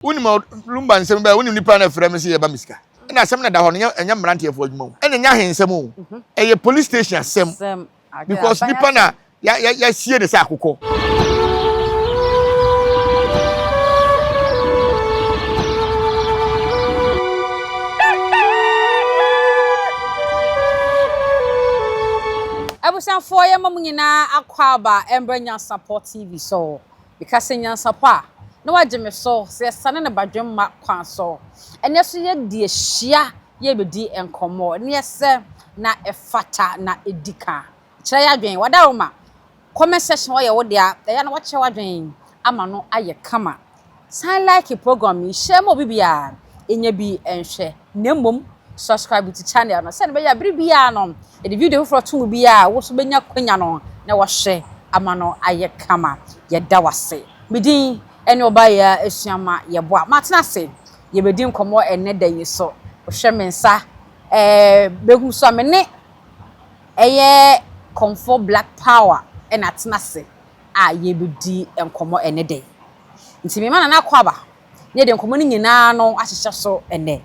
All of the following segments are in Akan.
Wonim Lumba nsɛm bɛɛ, wonim nipa na ɛfrɛ me sɛ yɛba me sika. Ɛna asɛm na da hɔ no, ɛnyɛ mmeranteɛfoɔ adwuma o. Ɛna ɛnyɛ ahensɛm o. Ɛyɛ police station asɛm. Because nipa na yɛasie ne sɛ akokɔ. Abusuafoɔ yɛma mo nyinaa akwaaba mbrɛ Nyansapɔ TV so. Meka sɛ nyansapɔ a, na wagye me so sɛ yɛsane no badwemma kwan so. Ɛnnɛ nso yɛadi ahyia yɛrebɛdi nkɔmmɔ. Neɛ ɛsɛ na ɛfata na ɛdi ka. Kyerɛ yɛn adwene. Wadaroma, comment section hɔ yɛ wo dea. Ɛyɛ a na wakyerɛ w'adwene ama no ayɛ kama. San like program yi, share ma obi biara nya bi nhwɛ. Na mmom subscribe to channel no sɛdeɛ ɛbɛyɛ a bere biara no yɛde video foforɔ to mu biara a wo nso bɛnya kwanya no na wahwɛ ama no ayɛ kama. Yɛda wo ase. Me din ne Ɔbaayaa Asuama Yeboah. Matena ase yɛbɛdi nkɔmmɔ ɛnnɛ da yi so. Wohwɛ me nsa ɛɛ bɛhu so a me ne ɛyɛ Kɔmfoɔ Black Power ɛna atena ase a yɛrebɛdi nkɔmmɔ ɛnnɛ da yi. Nti mema Nana Akwaaba na yɛde nkɔmmɔ no nyinaa no ahyehyɛ so ɛnnɛ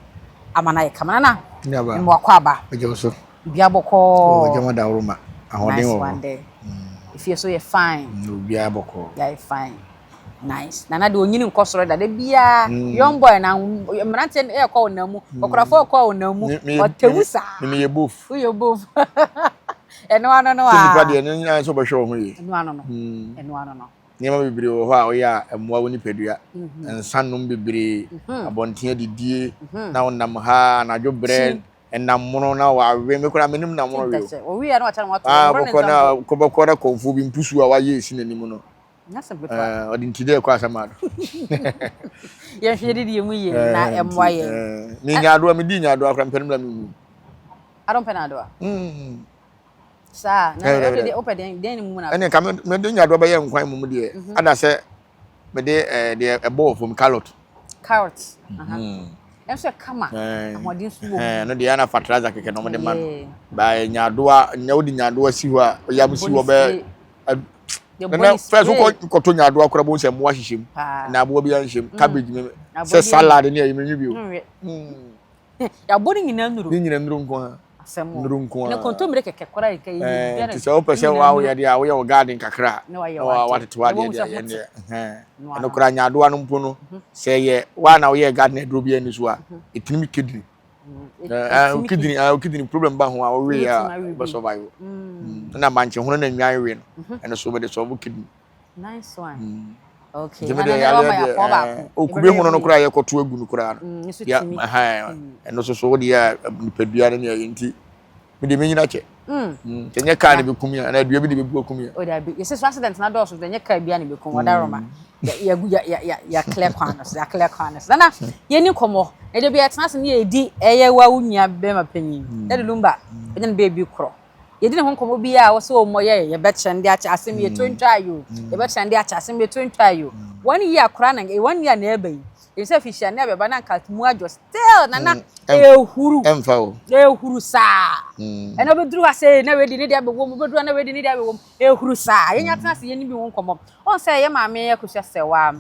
ama no ayɛ kama. Nana, mema w'akwaaba. Megye wo so. Biribiara bɔkɔɔ. Ɔgya ma daworo ma. Ahoɔden Nice wɔ one hɔ. there. Efie so yɛ fine. Obiara bɔkɔɔ. Yɛayɛ fine. Nice. Nana deɛ onyini nkɔ soro da. Da biara young boy na mmeranteɛ ɛrekɔ wo nan mu. Ɔkorafoɔ rekɔ wo nan mu. Ɔtɛwu saa. Me meyɛ both. Woyɛ both. Ɛno ano no Sɛ nipa a. deɛ ne nyinaa sɛ wobɛhwɛ wo ho yie. Ɛno ano no. Ɛno ano no. Nneɛma bebree wɔ hɔ a woyɛ a ɛmmoa wo nipadua. Nsa nom bebree, abɔnten adidie, na wonam ha anadwo berɛ, ɛnam mono na wawe. Me koraa menim nam mono we o. Ah, bɔkɔ na kɔbɔkɔ na kɔmfoɔ bi mpusuo a wayɛ esi n'anim no. Ɔde nti dɛ ɛkɔ asɛm ano. Yɛnhwɛ yɛdidi yɛn mu yie na ɛmmoa yɛn. Me nyaadoa, medi nyaadoa koraa mepɛ no mmerɛ menwu. Adɔ mpɛ nyaadoa? Saa na wopɛ deɛ wopɛ deɛ deɛ ne mu na. Ɛne nka mede nyaadoa bɛyɛ nkwan mu deɛ mhm. ada sɛ mede ɛɛ deɛ ɛbɔ wɔ fam carrot. Carrot. Ɛnso ɛkama ahoɔden so wɔ mu. Ɛno deɛ ana fertilizer kɛkɛ na wɔde ma no. Ba nyaadoa nya wode nyaadoa si hɔ a yam si hɔ bɛ nana fɛn so kɔtɔ nyaadoa koraa bɔ nsɛ mmoa hyehyɛ mu na aboa bi anhyɛ mu mm. cabbage mi sɛ salad ne ayi mi nwi bi o. Yɛabɔ ne nyinaa nnuro. Ne nyinaa nnuro nko ara. Asɛm o. Nnuro nko ara. Ne kontommire kɛkɛ koraa yɛ kɛyɛ yɛ. Nti sɛ wopɛ sɛ wa woyɛ deɛ a woyɛ wɔ garden kakra a na watete w'adeɛ deɛ yɛn deɛ ɛno koraa nyaadoa no mpo no mhm. sɛ yɛ wa na woyɛ garden aduro bi ani so a ɛtumi mhm. kidney kidney kidney problem ba ho a wowe a wobɛ survive ɛna mankye hono na nnwan we no mhm. ɛno so wobɛde solve kidney. Nice one. Mm. Okay. Nti me deɛ yareɛ deɛ ɛɛ okube hono no koraa yɛkɔto agu no koraa no. Mm, nso Ya tumi. ɛhɛn ɛno nso so wodeɛ a nipadua no ne ɛyɛ nti me deɛ menyina kyɛ. Mm. Mm, nti ɛnyɛ kaa na ɛbɛkum yɛn anaa dua bi na ɛbɛbu akum yɛn. O dabi, yɛsɛ so accident na dɔɔso nti ɛnyɛ kaa bia na ɛbɛkum ɔdaroma. Yɛ yɛ yɛ yɛ yɛ clear kwan no so, yɛ clear kwan no so. Nana, yɛni nkɔmmɔ. Na da bi yɛtena ase ne yɛdi ɛyɛ wa wo nua bɛrima panyin. Daddy Lumba, ɛnyɛ no baabi korɔ. Yɛdi ne ho nkɔmmɔ biara a wɔsɛ wɔn yɛ yɛbɛkyerɛ no de akyɛ asɛm yɛ to ntwa yi o yɛbɛkyerɛ no de akyɛ asɛm yɛ to ntwa yi o wɔn yi akora na wɔn yi a na ɛba yi efisɛ fihyia na ɛbɛba na nka mu adwo still nana ehuru ɛmfa o ehuru saa ɛna obɛduru ha sɛ na wadi ne deɛ abɛwɔ mu obɛduru ha na wadi ne deɛ abɛwɔ mu ehuru saa yɛn atena ase yɛn ni bi ho nkɔmmɔ wɔn sɛ yɛ maame akosua sɛwa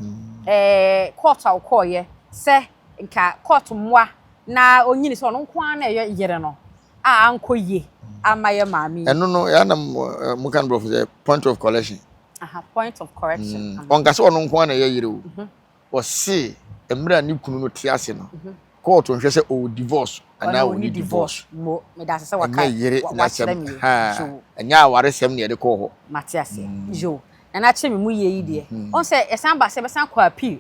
ɛɛ kɔɔto a ɔkɔɔyɛ sɛ nka kɔɔto mmoa na onyini sɛ ɔno nko ara na ɛyɛ yere no a ankɔ yie amma yɛ maame yi. Ɛno no, yɛa na mo ka no borɔfo sɛ point of correction. Aha, point of correction. Mm. Ɔnka sɛ ɔno nko ara na ɛyɛ yere o. Mhm. Ɔse mmerɛ a ne kunu no te ase no, mhm. kɔɔto nhwɛ sɛ ɔwɔ divorce anaa ɔni divorce. Mo, meda ase sɛ waka ɛnyɛ yere n'asɛm. Ɛnyɛ awaresɛm na yɛde kɔɔ hɔ. Mate ase. Mm. Yo. Na n'akyerɛ me mu yie yi deɛ. Mm. Ɔn sɛ ɛsan ba sɛ ɛbɛsan kɔ appeal.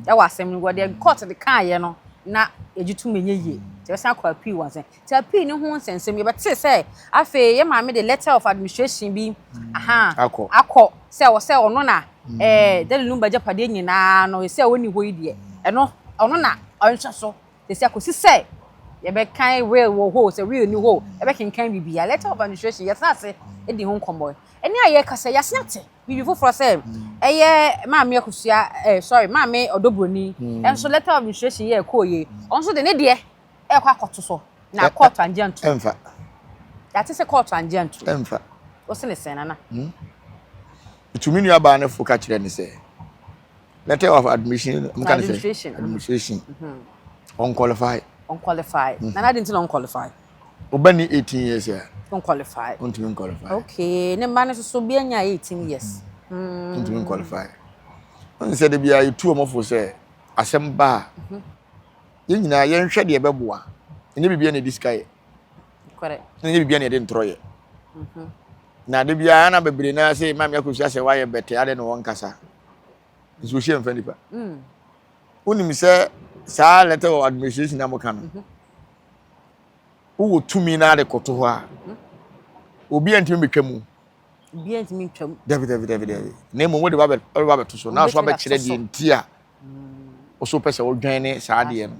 Ɛwɔ asɛm no wɔde court de kaayɛ no na yɛgye tom ɛnyɛ yie. Nti ɛbɛsan kɔ appeal wɔn sɛ. Nti appeal no ho nsɛnsɛm yɛbɛtee sɛ afei yɛ maame de letter of administration bi aha Akɔ. akɔ sɛ wɔ sɛ ɔno na ɛɛ Daddy Lumba agyapadeɛ nyinaa no sɛ ɔnni hɔ yi deɛ ɛno ɔno na ɔnhwɛ so sɛsi akɔsi sɛ yɛbɛkan will wɔ hɔ o sɛ will ni hɔ o yɛbɛkenkan biribiara letter of administration yɛtena ase di ho nkɔmmɔ ɛne a yɛkasa yɛasen ate biribi foforɔ sɛ ɛyɛ maame akosua eh, sorry maame ɔdɔburoni ɛnso letter of administration yɛ ɛkɔɔ yie ɔno nso de ne deɛ ɛkɔ akɔto so na kɔɔto angye anto ɛmfa yɛate sɛ kɔɔto angye anto ɛmfa wo se ne sɛn nana tumi nuabaa no fo ka kyerɛ ne sɛ Letter of admission, mo ka ne sɛ administration. Ɔnqualify. Ɔnqualify. Na n'adi nti na ɔnqualify. Ɔba ni 18 years a. Ɔnqualify. Ɔntumi nqualify. Okay, ne mma no soso bi anya 18 years. Ɔntumi nqualify. Ɔn sɛ de bia yɛtu wɔn fo sɛ asɛm ba a, yɛn nyinaa yɛnhwɛ deɛ ɛbɛboa. Ɛnyɛ biribiara na yɛde sika yɛ. Ɛnyɛ biribiara na yɛde ntorɔ yɛ. Na de biara na bebree naa sɛ maame akosua sɛ wayɛ bɛtɛ adɛn na wɔnkasa. Nso ohyia mfa nipa. Wonim sɛ saa letter of administration na moka no. Wowɔ tumi na ade kɔto hɔ a, obi antumi betwa mu. Obi antumi ntwa mu. Dabi dabi dabi dabi. Na mmom wode ba bɛto so na so abɛkyerɛ deɛ nti a wo so pɛ sɛ wodwɛn ne saa adeɛ no.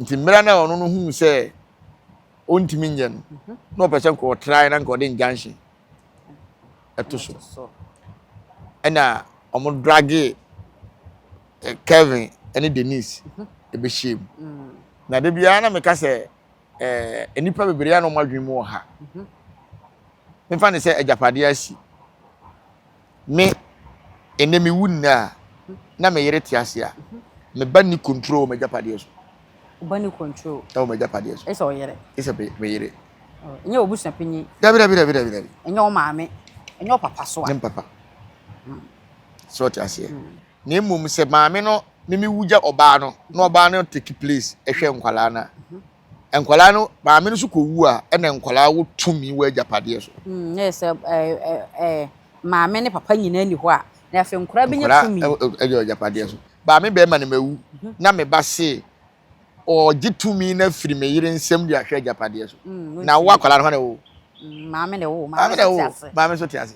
Nti mmerɛ no a ɔno no huu sɛ ɔntumi nyɛ no, na ɔpɛ sɛ nka ɔtrae na nka ɔde injunction ɛto so. Ɛna ɔmo drage eh, Kevin ɛne Denise ɛbɛhyia mu. Na da biara na meka sɛ eh, nnipa bebree a na ɔmo adwene mu wɔ ha. Memfa ne sɛ agyapadeɛ asi. Me, ɛnnɛ mewu nnɛ a, na me yere te ase a, me ba nni control wɔ m'agyapadeɛ so. Wo ba nni control? Ɛwɔ m'agyapadeɛ so. Ɛsɛ ɔyere? Ɛsɛ me yere. Ɛnyɛ w'abusua panyin? Dabi dabi dabi dabi dabi. Ɛnyɛ wo maame? Ɛnyɛ wo papa so a? Ne papa. So ɔte aseɛ. Na mmom sɛ maame no ne me wu gya ɔbaa no na ɔbaa no take place ɛhwɛ nkwadaa no a, Nkwadaa no, maame no nso kɔwu a, ɛna nkwadaa wɔ tumi wɔ agyapadeɛ so. Mm, na sɛ ɛɛ ɛɛ maame ne papa nyinaa ni hɔ a, na afei nkwadaa bɛnya tumi. Nkwadaa ɛwɔ agyapadeɛ so. Maame bɛrima no mawu, mhm. na me ba se ɔgye tumi no afiri me yere nsam de ahwɛ agyapadeɛ so. Mm, na wo akwadaa no hɔ na ɛwɔ. Mm, maame na ɛwɔ, maame nso te ase. Maame nso te ase.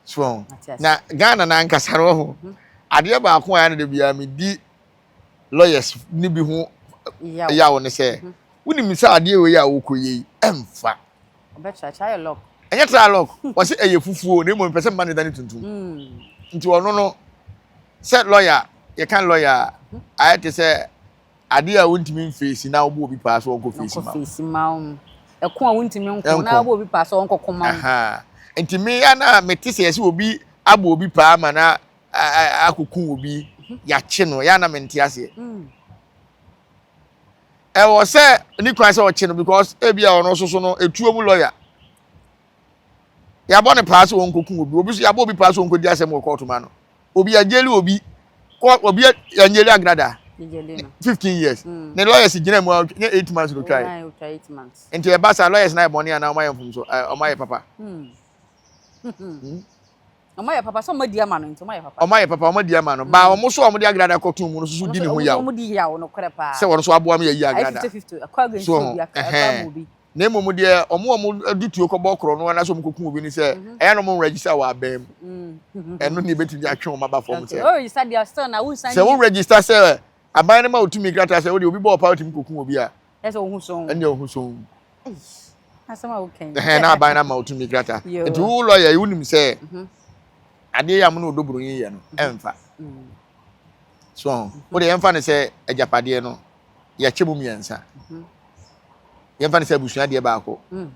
So, na Ghana na ankasa no ho. Mhm. Adeɛ baako a ɛna de biara medi lawyers no bi ho yaw ne sɛ mhm. wonim sɛ adeɛ wei a wokɔyɛ yi ɛmfa ɛnyɛ tra lock wɔse ɛyɛ fufuo na mmom pɛ sɛ mma ne da ne tuntum mm. nti ɔno no sɛ lawyer yɛka lawyer a mhm. ayɛ te sɛ adeɛ a wontumi mfeesi na wobɔ obi paa sɛ ɔnkɔ feesi ma wo ɛko a wontumi nko na wobɔ obi paa sɛ ɔnkɔko ma wo nti me ya na mete sɛ yɛsɛ obi abɔ obi paa ma na akɔku obi yɛakye no yɛ na mente aseɛ mm. ɛwɔ sɛ ne kwan sɛ ɔkye no because ebi a ɔno nso so no etuo mu lɔya yɛabɔ ne paa sɛ wɔnkɔku obi obi so yɛabɔ obi paa sɛ wɔnkɔdi asɛm wɔ kɔɔto ma no obi agyeli obi kɔ obi anyeli agrada 15 years mm. ne lawyers gyina mu a nyɛ 8 months na otwae nti ɛba saa lawyers na ayɛ bɔne anaa ɔmayɛ mfomso ɔmayɛ papa mm. hmm? Wɔn ayɛ papa sɛ wɔn adi ama no nti wɔn ayɛ papa. Wɔn ayɛ papa wɔn adi ama no. Baa wɔn so a wɔn de agrada kɔto mu no soso di ne ho yaw. Wɔn di yaw no korɛ paa. Sɛ wɔn nso aboa mi ayi agrada. Ayɛ 50-50 ɛkɔ against obi ɛkɔ ama obi. Na mmom deɛ wɔn a wɔn de tuo kɔbɔ korɔ no anaasɛ wɔn kɔku obi ne sɛ mhm. ɛyɛ na wɔn register wɔ abɛn mu. Mm. Ɛno ne ebetumi atwe wɔn aba fam sɛ. Wɔn register deɛ still na wonsan. Sɛ wɔn register sɛ aban no ma otumi krataa sɛ wɔde obi bɔ ɔpa otumi kɔku obi a. Ɛsɛ ohun so. Ɛnna ohun so. Asɛm a woka yi. Ɛhɛn na aban no ama wo tumi krataa. Nti wo lɔya yi wonim sɛ mhm. adeɛ yi a mo ne ɔdɔ buroni yɛ no mhm. ɛmfa. Mm. So mhm. wo deɛ yɛmfa no sɛ agyapadeɛ no yɛakyɛ mu mmiɛnsa. Yɛmfa no sɛ abusua deɛ baako mm.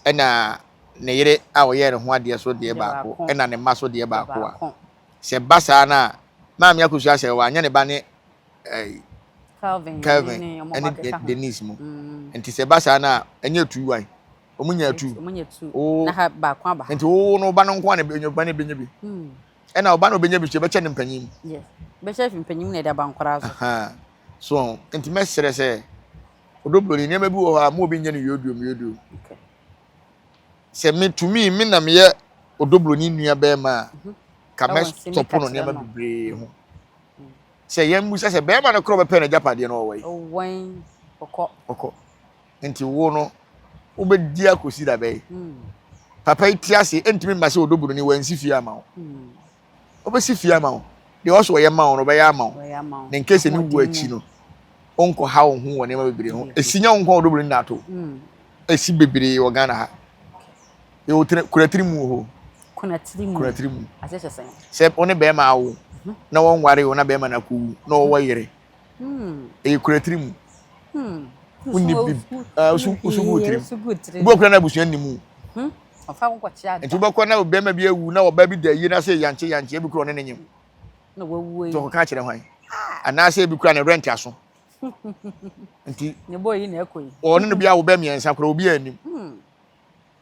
ɛna ne yere a ɔyɛɛ ne ho adeɛ so deɛ baako ɛna ne mma so deɛ baako a sɛ ba saa no a maame akosua sɛ wanyɛ ne ba ne ɛɛ Kelvin Kelvin ɛne Denise mu mm. nti sɛ ɛba saa no a ɛnyɛ tu wan wɔn nya tu wɔn nya tu na ha baako aba nti wo no ba no nko a na ɔba no bɛnya bi hmm. ɛna ɔba no ɔbɛnya bi so ɛbɛkyɛ ne mpanyin mu yes bɛkyɛ fi mpanyin mu na ɛde aba nkwadaa so so nti mɛsrɛ sɛ odobroni nneɛma bi wɔ hɔ a mo obi nyɛ no yoduom yoduom sɛ me tumi me na meyɛ odobroni nua bɛrima a mhm. ka mɛ stɔpo no nneɛma bebree ho. Sɛ yɛn bisa sɛ bɛrima no korɔ bɛpɛ n'agyapadeɛ no ɔwɔ yi. Ɔwɛn ɔkɔ. Ɔkɔ. Nti wo no wobɛdi akɔsi da bɛyi. Hmm. Papa yi te ase ɛntumi mma sɛ ɔdɔ buroni wansi fie ama wo. Hmm. Ɔbɛsi fie ama wo. Deɛ ɔsɔ ɔyɛ ma wo no ɔbɛyɛ ama wo. Ne nkese ne wu akyi no wonkɔ ha wo ho wɔ nneɛma bebree ho. Esi nyɛ wo nko a ɔdɔ buroni na ato. Hmm. Esi bebree wɔ Ghana ha. Yɛwɔ tiri kuratiri mu wɔ hɔ. Kunatiri mu. Kunatiri mu. Ase kyɛ sɛn? Sɛ wo ne bɛrima awo mhm. na wɔnware wo na bɛrima no akɔwu na ɔwɔ yere. Hmm. Ɛyɛ kuratiri mu. Hmm. Wonni bi wosu gu tirim. Obi okura na abusua nni mu. Hmm. Nti wobɛkɔ na bɛrima bi awu na ɔbaa bi da yie na sɛ yankye yankye ebi kura ɔne ne nyim. Na wawu yi. Nti ɔkɔka akyerɛ hwan? Anaasɛ ebi kura ne rent aso. Nti. Ne bɔ yi na ɛkɔ yi. Ɔne no bi a wobɛ mmiɛnsa koraa obi anim.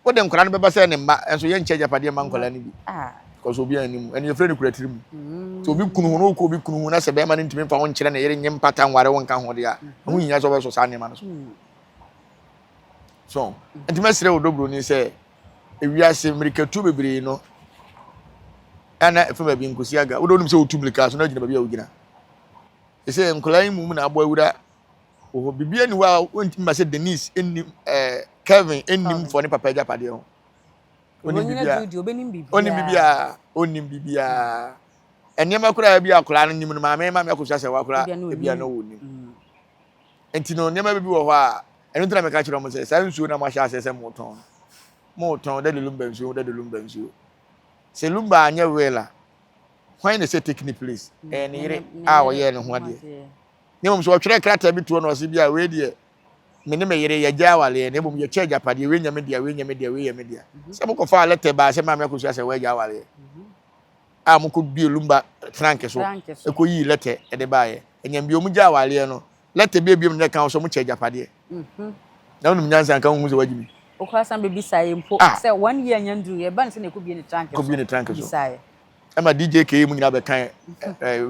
Wode nkwadaa no bɛba sɛ ne mma nso yɛnkyɛ agyapadeɛ mma nkwadaa no bi. Because obi anim ɛne yɛfrɛ no kura tiri mu. Sɛ obi kunu ho na wokɔ obi kunu ho na sɛ bɛrima no ntumi mfa wo nkyerɛ ne yere nye mpata nware wo nka ho deɛ a, ɛho hia sɛ wobɛsɔ saa nneɛma no so. So nti mɛsrɛ wo dɔbroni sɛ ewiase mmirikatuo bebree no ɛna ɛfa baabi nkosi aga. Wode wonim sɛ wotu mmirika so na wogyina baabi a wogyina. Ɛsɛ nkwadaa yi mu na abɔ awura wɔ hɔ. Biribi ani hɔ a wontumi ma sɛ Denise nnim ɛɛ Kevin nnim fɔ ne papa agyapadeɛ ho. Onim biribiara. Onim biribiara. Onim biribiara. Nneɛma koraa bi akwadaa no nim no maame maame akosua sɛ wakora ebi a na wɔnim. Nti no nneɛma bi wɔ hɔ a ɛno nti na meka kyerɛ wɔn sɛ saa nsuo na moahyɛ aseɛ sɛ motɔn no. Motɔn dɛ de lumba nsuo dɛ de lumba nsuo. Sɛ lumba anyɛ will a hwan na ɛsɛ take ne place? Ɛyɛ ne yere a ɔyɛɛ ne ho adeɛ. Na mmom sɛ ɔtwerɛ krataa bi toɔ na ɔse bi a wei deɛ me ne me yere yɛgya awareɛ na mmom yɛkyɛ agyapadeɛ wei nyɛ me dea wei nyɛ me dea wei yɛ me dea mhm. sɛ mokɔfaa lɛtɛ baa sɛ maame akosua sɛ wɔagya awareɛ mhm. a mokɔbue lumba trank so ɛkɔyii lɛtɛ ɛde baeɛ ɛnyɛ bi ɔmo gya awareɛ no lɛtɛ bi ebiom ne ka wo sɛ ɔmo kyɛ agyapadeɛ mhm. na wonim nyansa nka wohu sɛ wagye mi wokora san bɛbisaeɛ mpo ah. sɛ one year nya nduru yɛba ne sɛ na ɛkɔbie ne trank so kɔbie ne trank so ɛma DJ KA mu nyinaa bɛka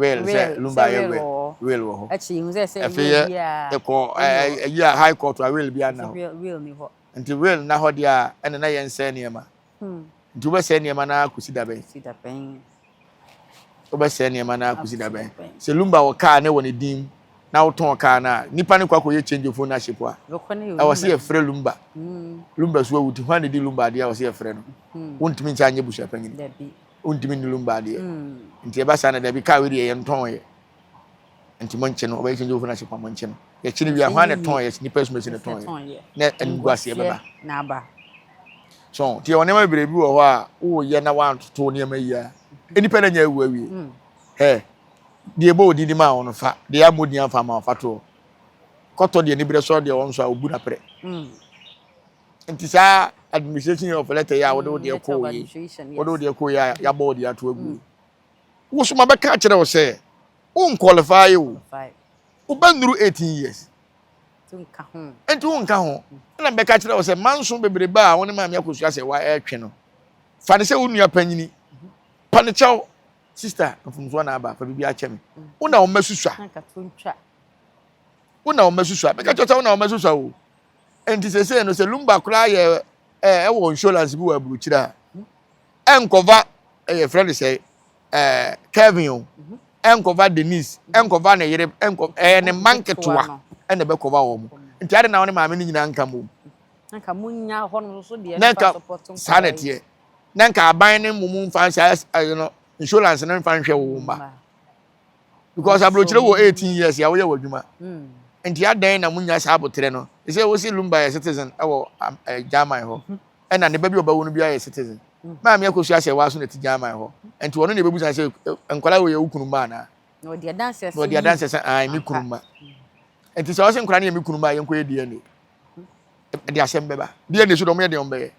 will sɛ Lumba yɛ will will wɔ hɔ. Afei yɛ ɛkɔ ɛyi a high court a will bi ana hɔ. Nti will na hɔ deɛ a ɛna na yɛn sɛ nneɛma. Nti wobɛsɛ nneɛma na akɔsi da bɛn? Wobɛsɛ nneɛma na akɔsi da bɛn? Sɛ Lumba wɔ kaa ne wɔ ne din mu na wotɔn kaa no a nipa no kɔ akɔyɛ change of ownership a ɛwɔ sɛ yɛfrɛ Lumba. Lumba so awu nti hwan na ɛdi Lumba adeɛ a ɛwɔ sɛ yɛfrɛ no? Wontumi nkyɛ anyɛ busuapanyini. Wontumi nni lumba adeɛ. Nti ɛba saa na dabi kaa wei deɛ yɛntɔn yɛ. Nti mo nkye no, ɔbɛyɛ change of ownership a mo nkye no. Yɛkye no wie a hwan na ɛtɔn yɛ? Nipa asumasi na ɛtɔn yɛ. Na animguaseɛ bɛba. So nti yɛwɔ nneɛma bebree bi wɔ hɔ a woyɛ na woantoto nneɛma yi a nnipa no anya awu awie. Hɛ, deɛ ɛbɔ odin de maa wo no fa, deɛ ammɔ din amfa ama wo fa toɔ. Kɔtɔ deɛ aniberɛ sɔ deɛ ɔnsɔ a ɔbu no aprɛ. Nti saa administration of letter yi a wode wo deɛ kɔɔ yi, wode wo deɛ kɔɔ yi a yɛabɔ wo deɛ ato agu yi. Wo so mabɛka akyerɛ wo sɛ wo nqualify o. Wobɛnnuru 18 years. Nti wonka ho. Ɛna mebɛka kyerɛ wo sɛ manso bebrebe a wo ne maame akosua sɛ wa ɛretwe no. Fa ne sɛ wo nua panyini. Pa ne kyɛw. Sister, mfomsoɔ na aba, fa biribi akyɛ me. Wo na wo mma susua. Wo na wo mma susua. Meka kyerɛ sɛ wo na wo mma susua o. Enti seesei no sɛ lumba koraa yɛ ɛwɔ insurance bi wɔ aburokyire a ɛnkɔva ɛyɛ frɛ no sɛ ɛɛ Kevin o ɛnkɔva Denise ɛnkɔva ne yere ɛnkɔ ɛyɛ ne mma nketewa ɛna ɛbɛkɔva wɔn nti ade na wɔn ne maame no nyinaa nka mbom na munya hɔ no so deɛ na nka saa na ɛteɛ na nka aban ne mu mu nfa saa ɛyɛ no insurance no nfa nhwɛ wɔn mma. Because aburokyire wɔ 18 years a woyɛ w'adwuma. Hmm. Nti adɛn na munya saa aboterɛ no? Ɛsɛ wosi Lumba yɛ citizen ɛwɔ eh, German hɔ. Hmm. Ɛna ne ba bi ɔbɛwo no bi ayɛ citizen. Hmm. Maame akosua sɛ waaso na ti German hɔ. Nti ɔno na ebebusa sɛ eh, nkwadaa wɔ yɛ wo kunu mma anaa? Na ɔde adanseɛ sɛ ɔde adanseɛ sɛ ae me kunu mma. Nti sɛ ɔsɛ nkwadaa no yɛ me kunu mma a yɛnkɔ yɛ DNA. Ɛde asɛm bɛba. DNA so de ɔmo yɛ deɛ ɔmo bɛyɛ.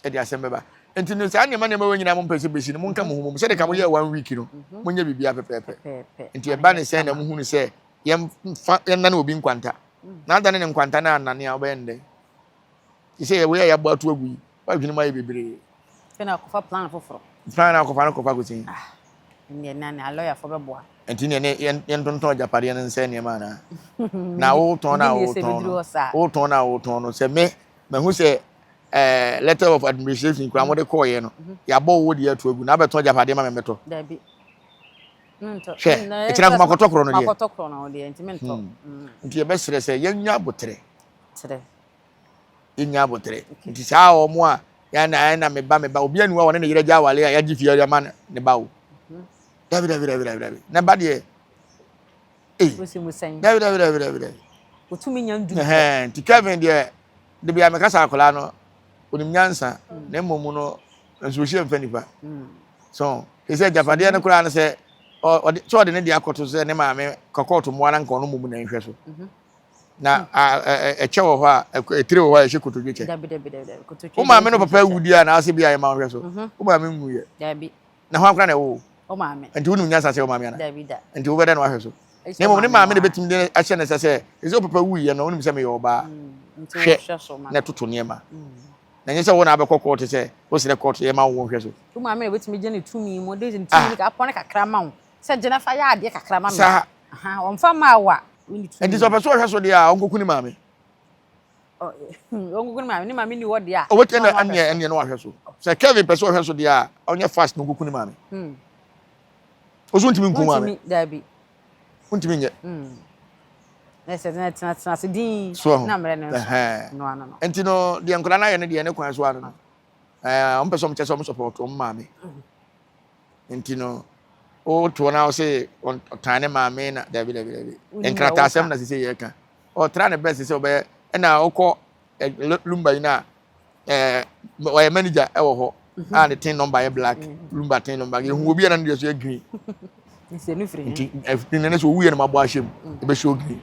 ɛde asɛm bɛba nti no saa nneɛma nneɛma wɔ nyinaa mo mpɛ sɛ bɛsi no monka mo ho mom sɛde ka moyɛ one week no mhm. monyɛ biribiara pɛpɛɛpɛ nti ɛba ne sɛn na mohunu sɛ yɛmfa yɛnnane obi nkwanta mm. na adane ne nkwanta no anane a wobɛyɛ no dɛn te sɛ yɛwei a yɛabɔ ato agu yi woadwene mu ayɛ bebree na akɔfa plan foforɔ plan na akɔfa no kɔfa kɔsi ah, ndeɛ na ne alɔyafoɔ bɛboa nti neɛ ne yɛntontɔn agyapadeɛ no nsɛ nneɛma anaa na wotɔn na wotɔn no wotɔn na wotɔn no sɛ me mahu sɛ ɛɛ letter of administration kura mo de kɔɔyɛ no mhm. yɛabɔ wo deɛ ato agu na abɛtɔn agyapadeɛ ma me mɛtɔ hwɛ ɛkyerɛ nko makɔtɔ korɔ no deɛ hmm. mm. nti yɛbɛserɛ sɛ yɛnya aboterɛ yɛnya aboterɛ nti saa wɔn a yɛn na yɛn na meba meba obi aniwa wɔne ne yerɛ gya awale a yɛagye fie ama ne ba o mhm. dabi dabi dabi dabi dabi ne ba deɛ Ei. Wosi mu sɛn? Dabi dabi dabi dabi dabi. Otumi nya ndu. Ɛhɛn nti Kevin deɛ de bia meka sɛ akwadaa no onim nyansa mm. na mmom no nsuohyɛ mfa nipa. Mm. So te sɛ agyapadeɛ no koraa no sɛ ɔde sɛ ɔde ne deɛ akɔto sɛ ne maame kɔkɔɔto mmoa na nka ɔno mmom na nhwɛ so. Mhm. Na mm. ɛkyɛ wɔ hɔ a ɛtire wɔ hɔ a ɛhyɛ kotodwe kyɛ. Wo maame no papa awu di a na ase bi a yɛ ma ɔhwɛ so. Mhm. Wo maame nwu yɛ. Na ho akora na ɛwɔ. Wo maame. Nti wonim nyansa sɛ wo maame ana? Dabi da. Nti wobɛdɛ na wahwɛ so. Ɛsɛ Na mmom ne maame maame na no a. bɛtumi de ahyɛ ne nsa sɛ, ɛsɛ wo papa wuiɛ no, wonim sɛ meyɛ ɔbaa. Nti Hwɛ wohwɛ so ma na no. toto nneɛma. Na ɛnyɛ sɛ wo na abɛkɔ kɔɔto sɛ wosrɛ kɔɔto yɛma wo nhwɛ so. Wo maame na obetumi gye ne tumi mu, ɔde ne tumi Ah. no apɔne kakra ma wo sɛ gye na fa yɛ adeɛ kakra ma me. Saa. Aha, ɔmfa mmaa wo a, wonni tumi. Nti sɛ ɔpɛ sɛ ɔhwɛ so deɛ a, ɔnkɔku ne maame. Ɔnkɔku ne maame, ne maame nni hɔ deɛ a. Ɔbɛtumi na ɛneɛ ɛneɛ na wahwɛ so. Sɛ Kevin pɛ sɛ ɔhwɛ so deɛ a, ɔnyɛ fast na ɔnkɔku ne maame. Ɔso ntumi nku maame. Wontumi, daabi. Wontumi nyɛ. Na sɛ tena tena tena ase din So ahu. na mmerɛ no nso. Ɛhɛn. No ano no. Nti no deɛ nkwadaa no ayɛ no deɛ ne kwan so ano no. Ɛɛ wɔn pɛ sɛ wɔn kyɛ sɛ wɔn support wɔn maame. Nti no wotoɔ na wɔse ɔtan ne maame na dabi dabi dabi. Wonim deɛ Nkrataasɛm woka. na sisi yɛ ka. Ɔtra ne best sɛ ɔbɛyɛ ɛna wokɔ Lumba yi na ɛɛ ɔyɛ manager ɛwɔ hɔ a ne tin number yɛ black. Lumba tin number yɛhu obi a na ne deɛ so yɛ green. Nti ɛno firi he? Nti ɛfiri ne sɛ owu yɛ no ma bɔ ahyɛ mu ebe show green.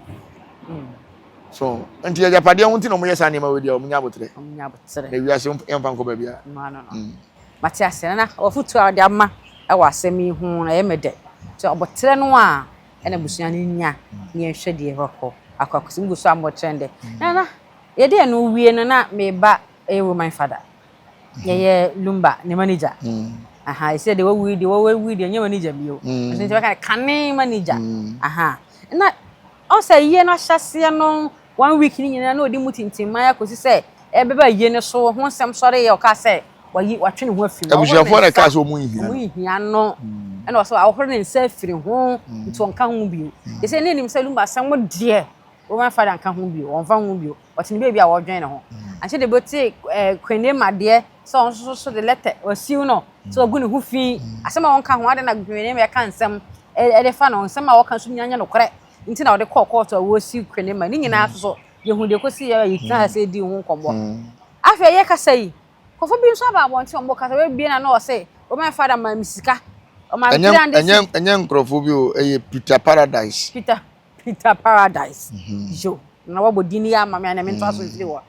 So nti agyapadeɛ ho nti na wɔyɛ saa nneɛma wei deɛ wɔn nya abotrɛ. Wɔn nya abotrɛ. Na wiase yɛmfa nkɔ baabi a. No ano no. Mate ase nana wafotu a wɔde ama ɛwɔ asɛm yi ho no ɛyɛ me dɛ. Nti abotrɛ no a ɛna abusua no nya ne yɛnhwɛ deɛ ɛbɛkɔ akɔ akɔsi mu gu so a mmɔkyerɛ ndɛ. Nana yɛde ɛno wie no na meba ɛyɛ Roman father. Yɛyɛ Lumba ne manager. Aha, ɛsɛ deɛ wawu yi deɛ wawu yi deɛ nyɛ manager bio. Nso nti bɛka kane manager. Aha. Na ɔsɛ yie no ahyɛseɛ no one week ne nyinaa na ɔdi mu tintimman akɔsi sɛ ɛbɛba yie no so ho nsɛm sɔre yɛ ɔka sɛ wayi watwe ne ho afiri mu. Abusuafoɔ na ɛka sɛ ɔmo nhia no. Ɔmo nhia no. Ɛna ɔsɛ ahohoro ne nsa afiri ho nti ɔnka ho bio. Ɛsɛ ne nim sɛ Lumba asɛm deɛ Roman father nka ho bio, ɔmfa ho bio. Ɔte ne baabi a wɔdwen ne ho. Ankyɛ de bɛte Kwene ma deɛ sɛ ɔno nso so de lɛtɛ wasiw no sɛ wagu ne ho fi. Asɛm a ɔnka ho adɛn na Kwene ma ɛka nsɛm ɛde fa no nsɛm a ɔka nso nyinaa nyɛ nokorɛ nti na ɔde kɔɔ kɔɔto a wɔsi Kwene ma ne nyinaa nso so yɛhu deɛ kɔsi yɛ yɛtena ha sɛ ɛdi ho nkɔmmɔ. Afei yɛkasa yi nkurɔfoɔ bi nso aba abɔnten wɔn kasa wɔabie na na ɔse Roman father maa me sika ɔmaa me 300 Ɛnyɛ ɛnyɛ nkurɔfoɔ bi o ɛyɛ Peter Paradise. Peter Peter Paradise. Yo, na wabɔ din yi ama me a na mentoa so mfiri hɔ.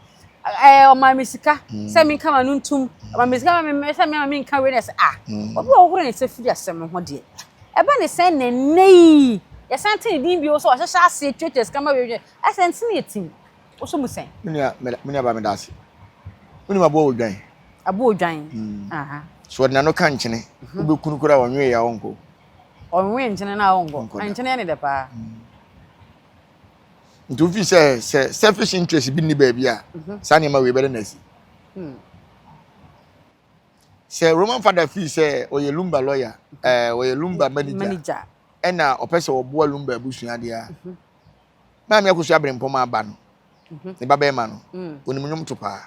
Ɛɛ ɔmaa me sika sɛ menka m'ano ntom. Ɔmaa me sika ma me sɛ me menka wei na ɛsɛ ah. Obi a ɔhoro ne nsa firi asɛm ho deɛ. Ɛba ne sɛn na nnɛ yi yɛsan te ne din bio sɛ ɔhyehyɛ aseɛ tuatua sika ma wei ɛsɛ nti ne yɛtim. Wosɔ mu sɛn? Me nua me nua ba meda ase. Wonim aboa odwan? Aboa odwan. Aha. So ɔde n'ano ka nkyene, wobɛkunu koraa ɔnwee a ɔnkɔ. Ɔnwe nkyene no a ɔnkɔ. Na nkyene yɛ ne dɛ paa. Nti wofi sɛ sɛ selfish interest bi nni baabi a saa nneɛma wei bɛda no asi. Sɛ Roman father fii sɛ ɔyɛ Lumba lawyer, ɛɛ ɔyɛ Lumba manager, ɛna ɔpɛ sɛ ɔboa Lumba abusua deɛ a, Maame Akosua Abrempɔm aba no, ne ba bɛrima no, onim nnwom to paa.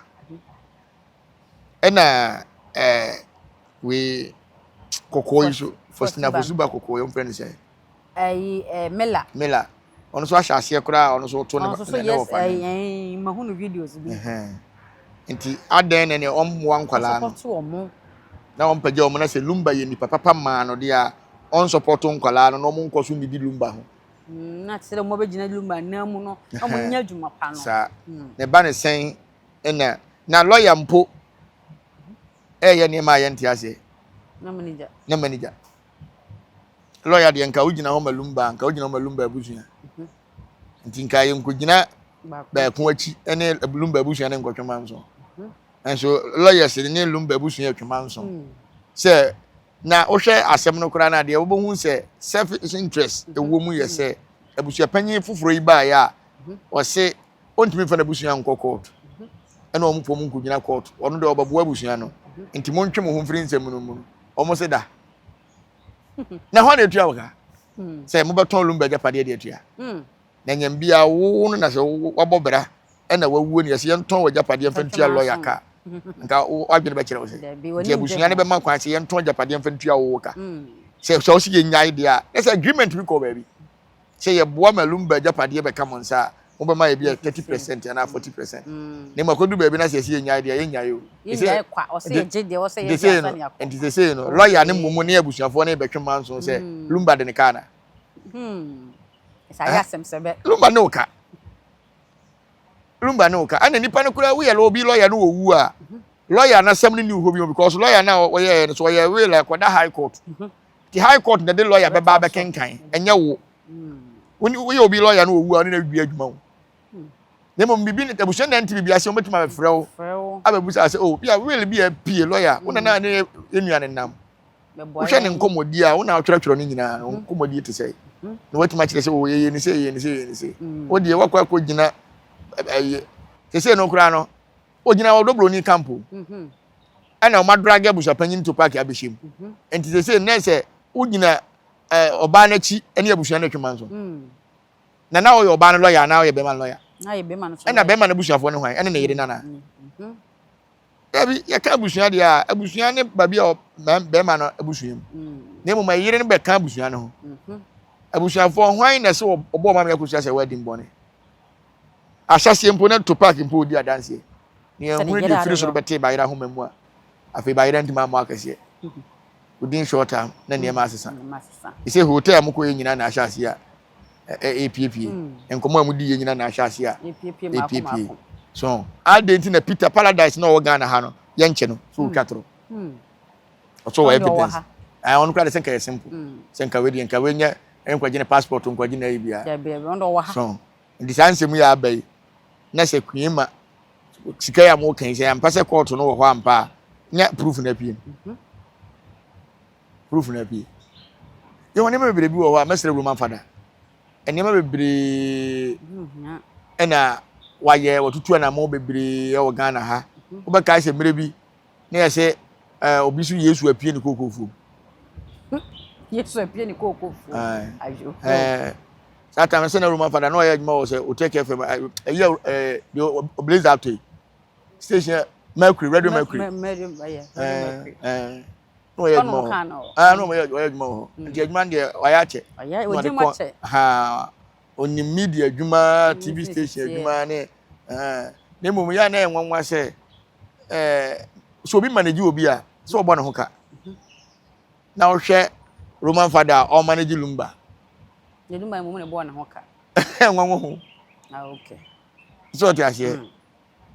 Ɛna ɛɛ wei kɔkɔɔ yi so Faustina Fosuba kɔkɔɔ yi wɔfrɛ no sɛ. Ɛyi ɛɛ Mela. Mela ɔno nso ahyɛ aseɛ koraa ɔno nso ɔto ne Ɔno nso so ne yes wɔfa no. ɛyi ɛyi mahu no videos bi. Ɛhɛn. Nti adɛn na nea ɔmmoa nkwadaa no Ɔsupɔto wɔn. na ɔmpagya wɔn na sɛ Lumba yɛ nipa papa maa no deɛ a ɔnsupɔto nkwadaa no na wɔn nkɔ so nnidi Lumba ho. Na te sɛ deɛ wɔabɛgyina Lumba nan mu no na wɔnyɛ adwuma pa no. Saa. Ne ba ne sɛn ɛna na lɔya mpo ɛyɛ nneɛma a yɛnte aseɛ. Na manager. Na manager. Lɔya deɛ nka wogyina hɔ ma Lumba nka wogyina hɔ ma Lumba abusua. Nti nka yɛnkɔgyina baako akyi ɛne Lumba abusua ne nkɔtwe manso. Nso lawyers ne Lumba abusua atwe manso. Sɛ na wohwɛ asɛm no koraa no a deɛ wobɛhu sɛ selfish interest ɛwɔ mu yɛ sɛ abusuapanyin foforɔ yi baeɛ a ɔse ɔntumi mfa n'abusua nkɔ court ɛna wɔn pɔ mu nkɔgyina court ɔno deɛ ɔbɛboa abusua no nti montwe mo ho mfiri nsɛm no mu no wɔn se da na hɔ na etua wo ka sɛ mobɛtɔn Lumba agyapadeɛ de atua na nyam bia wo no na sɛ wabɔ bra ɛna wawuo ne yɛsɛ yɛntɔn w'agyapadeɛ mfa ntua lɔya ka nka wadwene bɛkyerɛ wo sɛ nti abusua no bɛma kwan sɛ yɛntɔn agyapadeɛ mfa ntua wo ka sɛ sɛ wo sɛ yɛnyae deɛ a na sɛ agreement bi kɔ baabi sɛ yɛboa ma Lumba agyapadeɛ bɛka mo nsa a mobɛma yɛ bi a 30% anaa 40% na mmom akɔdu baabi na sɛ yɛsɛ yɛnyae deɛ yɛnyae o. Nti sesei no lɔya ne mmom ne abusuafoɔ no bɛtwe manso sɛ Lumba de ne kaa na Lumba ne wo ka Lumba ne wo ka ɛna nipa no koraa woyɛ obi lɔya no wɔwu a lɔya no asɛm no ni hɔ bi because lɔya no a wɔyɛɛ no so ɔyɛ will a ɛkɔda high court. Nti high court na de lawyer bɛba abɛkenkan, ɛnyɛ wo. Woyɛ obi lawyer no owu a ɔne no awie adwuma o. Na mmom biribi abusua na ɛnte biribi ase wɔbɛtumi abɛfrɛ wo abɛbusa sɛ oh bi a will bi a pie lawyer wo na na ne nua ne nam. Wohwɛ ne nkɔmmɔdi a wo na wotwerɛtwerɛ no nyinaa no nkɔmmɔdi te sɛ na watumi akyerɛ sɛ oh yɛyɛ ne sɛ yɛyɛ ne sɛ yɛyɛ ne sɛ. Wo deɛ wakɔ akɔgyina ɛyɛ sɛsɛ no koraa no ogyina ɔdɔ broni camp o ɛna wɔn adrage abusuapanyin to paaki abɛhyɛ mu mhm. nti sɛ sɛ nnɛ sɛ wogyina ɛɛ ɔbaa n'akyi ɛne abusua no atwuma nso mm. na na ɔyɛ ɔbaa no lɔya anaa ɔyɛ bɛrima no lɔya ɛna bɛrima no abusuafoɔ no hwan ɛne ne yere nana mm, mhm. dabi yɛka abusua deɛ a abusua ne baabi a bɛrima no abusua mu mm. na mmom ɛyere no bɛka abusua no ho mhm. abusuafoɔ hwan na ɛsɛ ɔbɔ ɔma mi akosua sɛ wɔadi mbɔne Ahyɛaseɛ mpo na Tupac mpo redi adanseɛ. Na yɛnhunu deɛ ɛfiri soro bɛtee bayerɛ ahoma mu a afei bayerɛ ntumi ammɔ akɛseɛ. Within short time na nneɛma asesa. Ɛsɛ hotel a mokɔyɛ nyinaa na ahyɛ aseɛ a ɛrepiepie. Nkɔmmɔ a modi yɛ nyinaa na ahyɛ aseɛ a ɛrepiepie. So adɛn nti na Peter Paradise na ɔwɔ Ghana ha no yɛnkyɛ no so ɔtwa toro? Ɔsɔ wɔ evidence. Ɔno koraa de sɛ nka yɛ simple. Sɛ nka wei deɛ nka wei nyɛ nkwagye ne passport nkwagye na ayi biara. So Nti saa nsɛm yi a aba yi, na sɛ Kweema sika yi a moka yi, sɛ ampa sɛ kɔɔto no wɔ hɔ ampa a, nya proof no apue no. Mhm. Proof no apue. Yɛwɔ nneɛma bebree bi wɔ hɔ a mɛsrɛ Roman fada. Nneɛma bebree ɛna wayɛ wɔtutu anammɔn bebree wɔ Ghana ha. Mhm. Wobɛkae sɛ mmerɛ bi na yɛ sɛ ɛɛ obi so Yesu apue ne kooko fuom. Yesu apue ne kooko fuom. Ayo. Ɛɛ saa time sɛ na Roman fada na ɔyɛ adwuma wɔ sɛ Otec FM ɛyɛ ɛɛ deɛ Blaze ato yi station Mercury Radio Mercury. Ɛɛ ɛɛ na ɔyɛ adwuma wɔ hɔ. Ɛɛ na ɔyɛ ɔyɛ adwuma wɔ hɔ. Nti adwuma no deɛ ɔyɛ akyɛ. Ɔyɛ ɔdi mu akyɛ. Haa onim media adwuma TV station adwuma ne ɛɛ na mmom yɛ a na ɛyɛ nwanwa sɛ. ɛɛ sɛ obi manage obi a sɛ ɔbɔ ne ho ka na ɔhwɛ roman fada a ɔmanage lumba. Ne lumba mu ne bɔ ne ho ka. Nwanwa ho. Ah okay. Sɛ ɔte aseɛ hmm.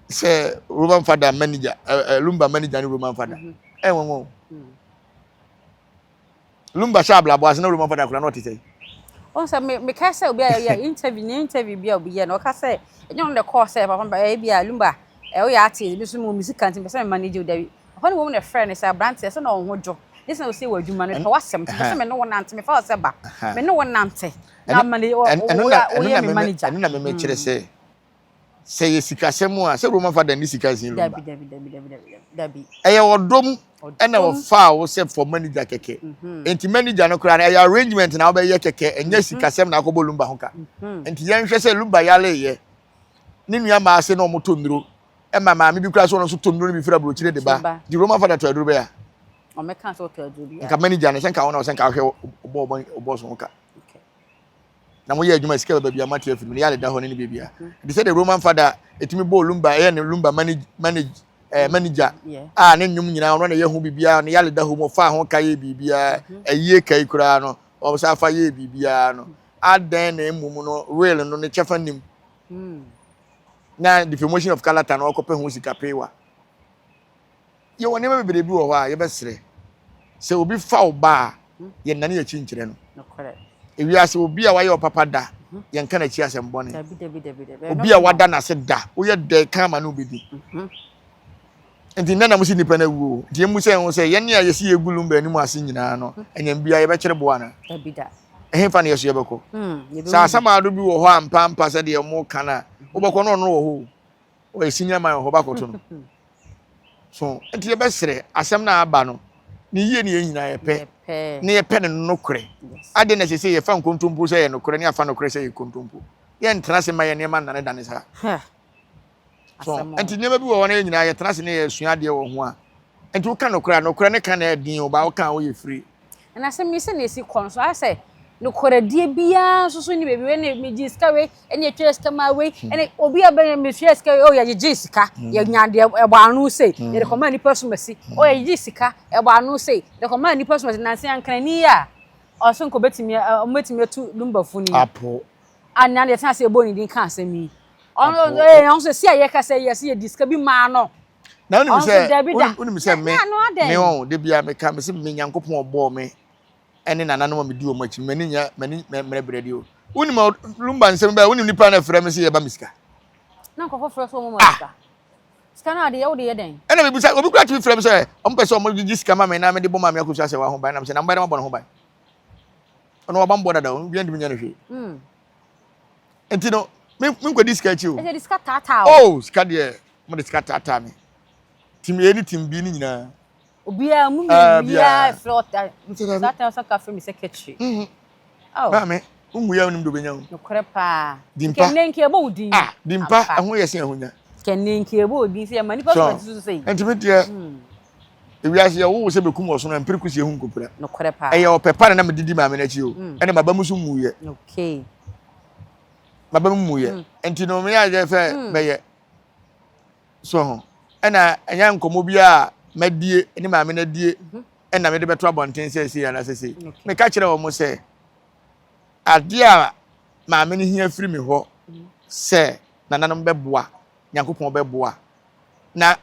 sɛ roman fada manager ɛɛ eh, lumba manager ne roman fada ɛɛ mhm. nwanwa ho. Hmm. Lumba hyɛ abrabɔ ase na Roman fada akwadaa no ɔte sɛn? Wɔn sɛ me meka sɛ obi a yɛ interview ne interview bi a obi yɛ no ɔka sɛ ɛnyɛ ɔno na ɛkɔɔ sɛ papa mba ɛyɛ bi a Lumba ɛyɛ artist bi so mu sika nti mpɛ sɛ me manage wo dabi papa no wɔm na ɛfrɛ no sɛ aberanteɛ sɛ na ɔho dwo ne sɛ na ɔsie wɔ adwuma no pɛ w'asɛm nti pɛ sɛ me ne wo nante mefa wo sɛ ba me ne wo nante na manage woyɛ me manager. Ɛno na meme kyerɛ sɛ Sɛ yɛ sikasɛm a, sɛ Roman fada nni sika nsen Lumba. Ɛyɛ ɔdɔ mu ɛna ɔfaa wo sɛ for manager kɛkɛ. Mhm. Nti manager no koraa no ɛyɛ arrangement na wobɛyɛ kɛkɛ, ɛnyɛ mhm. sikasɛm na akɔbɔ Lumba ho ka. Mhm. Nti yɛnhwɛ sɛ Lumba yareyɛ, ne nua maa se na ɔmo tɔ nnuro, ɛma maame bi koraa sɛ ɔno nso tɔ nnuro no bi firi aburokyire de ba. Nti Roman fada tɔ aduro bɛyɛ a? Nka manager no sɛ nka wo na ɔsɛ nka wohwɛ ɔbɔ ɔbɔ so ho ka. na moyɛ adwuma sika bɛba bia moate afiri mu ne yɛ da hɔ ne ne baabi a ɛte sɛ de roman fada ɛtumi bɔɔ lumba ɛyɛ ne lumba manage manage ɛɛ eh, manager a ne nnwom nyinaa ɔno na ɛyɛ ho biribiara ne yale da hɔ mu ɔfa ho ka yɛ biribiara mhm. ɛyie ka yi koraa no ɔsan afa yɛ biribiara no adɛn na mmom no real no ne kyɛfa nim hmm. na defamation of character no ɔkɔpɛ ho sika pewa Yɛwɔ nneɛma bebree bi wɔ hɔ a yɛbɛsrɛ. Sɛ obi fa wo ba a, yɛnnane yɛn akyi nkyerɛ no. Ewiase, obi a wayɛ wo papa da, yɛnka n'akyi asɛm bɔne. Obi a wada n'ase da, woyɛ dɛn ka ama no wobɛdi. Nti nnɛ na mo si nnipa no awu o. Nti yɛmmu sɛ ho sɛ yɛne a yɛsi yɛgu Lumba anim ase nyinaa no, anyam biara yɛbɛkyere boɔ anaa? Ɛhefa na yɛso yɛbɛkɔ? Sɛ asamado bi wɔ hɔ ampaampa sɛdeɛ wɔka no a, wobɛkɔ na ɔno wɔ hɔ o. Ɔyɛ senior man wɔ hɔ bakɔto no. So nti yɛbɛsrɛ asɛm no a aba no ne yie ne yɛn nyinaa yɛpɛ na yɛpɛ no nokorɛ. Adɛn na ɛsɛ sɛ yɛfa nkontompo sɛ yɛ nokorɛ ne afa nokorɛ sɛ yɛ kontompo? Yɛntena ase ma yɛn nneɛma nnanedane saa. So nti nneɛma bi wɔ hɔ na yɛn nyinaa yɛtena ase na yɛsua adeɛ wɔ ho a, nti woka nokorɛ a nokorɛ ne ka na ɛden o, ba woka a woyɛ firi. Na asɛm yi sɛnea esi kɔ no so ayɛ sɛ nokorɛdie biara nso so nni baabi. Wei ne megyee sika wei, ɛne yɛtwaa sika maa wei, ɛne obi a bɛyɛ metua sika wei, oh yɛgyegyee sika, yɛnya deɛ ɛbɔ ano sei, yɛde kɔmaa nnipa somasi, oh yɛgyegyee sika, ɛbɔ ano sei, yɛde kɔmaa nnipa somasi. Nansa yi ankrani yi a ɔso nka obetumi ɔbɛtumi atu Lumbafo no yi. Apo. A nea yɛtena ase yɛbɔ ne din ka asɛm yi. Ɔno ɔno nso si a yɛkasa yi yɛse yɛdi sika bi maa no. Na wonim sɛ wonim sɛ me me wɔn de bia meka me sɛ me Nyankopɔn ɔbɔɔ me. ne nananom a medi wɔn akyi no, m'ani nyɛ m'ani mmerɛbrɛ deɛ o. Wonim Lumba nsɛm bɛɛ, wonim nipa na ɛfrɛ me sɛ yɛba me sika. Na nkurɔfoɔ frɛ sɛ wɔn ma ah. sika. Sika no adeɛ wode yɛ dɛn? Ɛna mebisa obi kura tumi frɛ me sɛ wɔn pɛ sɛ wɔn gyegye sika ma me na mede bɔ maame akosua sɛ wɔn ho ban na mesɛ na mbɛyɛ dɛ mabɔ ne ho ban. Ɔno waba mbɔ dada obi ntumi nyɛ no hwee. Hmm. Nti no me nkɔdi sika akyi o. Ɛsɛ de sika taataa o. Oh sika deɛ mo de sika taataa me. Team A ne team B ne nyinaa. Obiara mu mmienu biara frɛ ɔta saa tan sɛ ka frɛ me secretary. Mhm. Oh. Maame, wo mu yɛ wonim de obenya wo. Nokorɛ paa. Dimpa. Nkɛnɛ nka ɛbɔ wo din. Ah, dimpa ɛho yɛ sen ahonya. Nkɛnɛ nka ɛbɔ wo din sɛ yɛma nipa so ɛti so sɛ yi. Nti me deɛ hmm. ewiase yɛ wo sɛ bekum ɔsono mpere kusi ehu nkopira. Nokorɛ paa. Ɛyɛ ɔpɛ pa na na medidi maame n'akyi o. Hmm. Ɛna maba mu so mu yɛ. Okay. Maba mu mu yɛ. Hmm. Nti no me ayɛ sɛ mɛyɛ. So ho? Ɛna ɛnyɛ nkɔmmɔ bi a madie ne maame no adie mhm. ɛna mede bɛto abɔnten sɛ sei anaasɛ sei. Meka kyerɛ wɔn sɛ adeɛ a maame no hia firi me hɔ mhm. sɛ nananom bɛboa, Nyankopɔn bɛboa na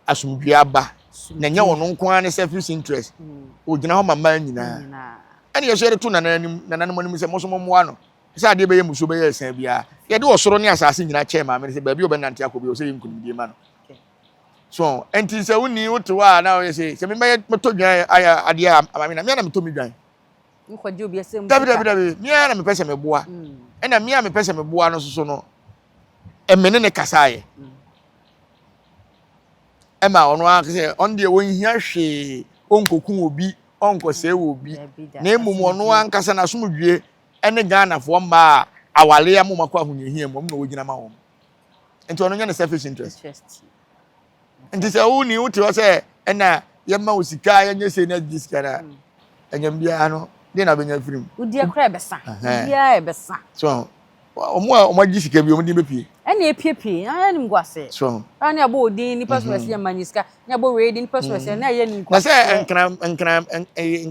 asomdwoeɛ aba na ɛnyɛ wɔn nko ara ne selfish interest. Mm. Ogyina hɔ ma mmaa nyinaa. Ɛna yɛsɔ yɛde to nananom anim sɛ mo nso mommoa no. Sɛ adeɛ bɛyɛ mmusuo bɛyɛ ɛsɛn biara, yɛde ɔsoro ne asase nyinaa kyɛɛ maame no sɛ baabi a ɔbɛnante akɔ biara ɔsɛ yɛ nkunimdie ma no. So nti sɛ wonni wote hɔ a na ɔyɛ sɛ sɛ mebɛyɛ mɛtɔ dwan ayɛ adeɛ a maame na mea na metɔ me dwan. Dabi dabi dabi mea na mepɛ sɛ meboa mm. ɛna mea mepɛ sɛ meboa no soso no ɛme ne ne kasaeɛ mm. ɛma ɔno ara sɛ ɔno deɛ ɔnhia hwee ɔnkɔku obi ɔnkɔsɛe obi na mmom ɔno ankasa n'asomdwie ne Ghanafoɔ mmaa a aware ama wɔn akɔ ahohiahia mu, wɔn na wɔgyina ma wɔn. Nti ɔno nyɛ ne selfish interest. Nti sɛ wo ni wote hɔ sɛ ɛna yɛma wo sika yɛnyɛ sei na gye sika na mm. ɛnyɛm biara no deɛ na wobɛnya afiri mu. Wodeɛ koraa ɛbɛsa. Wodeɛ ɛbɛsa. So wɔn a wɔn agye sika bi wɔn din bɛpie. Ɛna epiepie na ɛnim gu ase. So. Ɛna ɛbɔ odin nipa so ɛsi ɛma ni sika na ɛbɔ wei din nipa so ɛsi na ɛyɛ nim gu ase. Na sɛ nkran nkran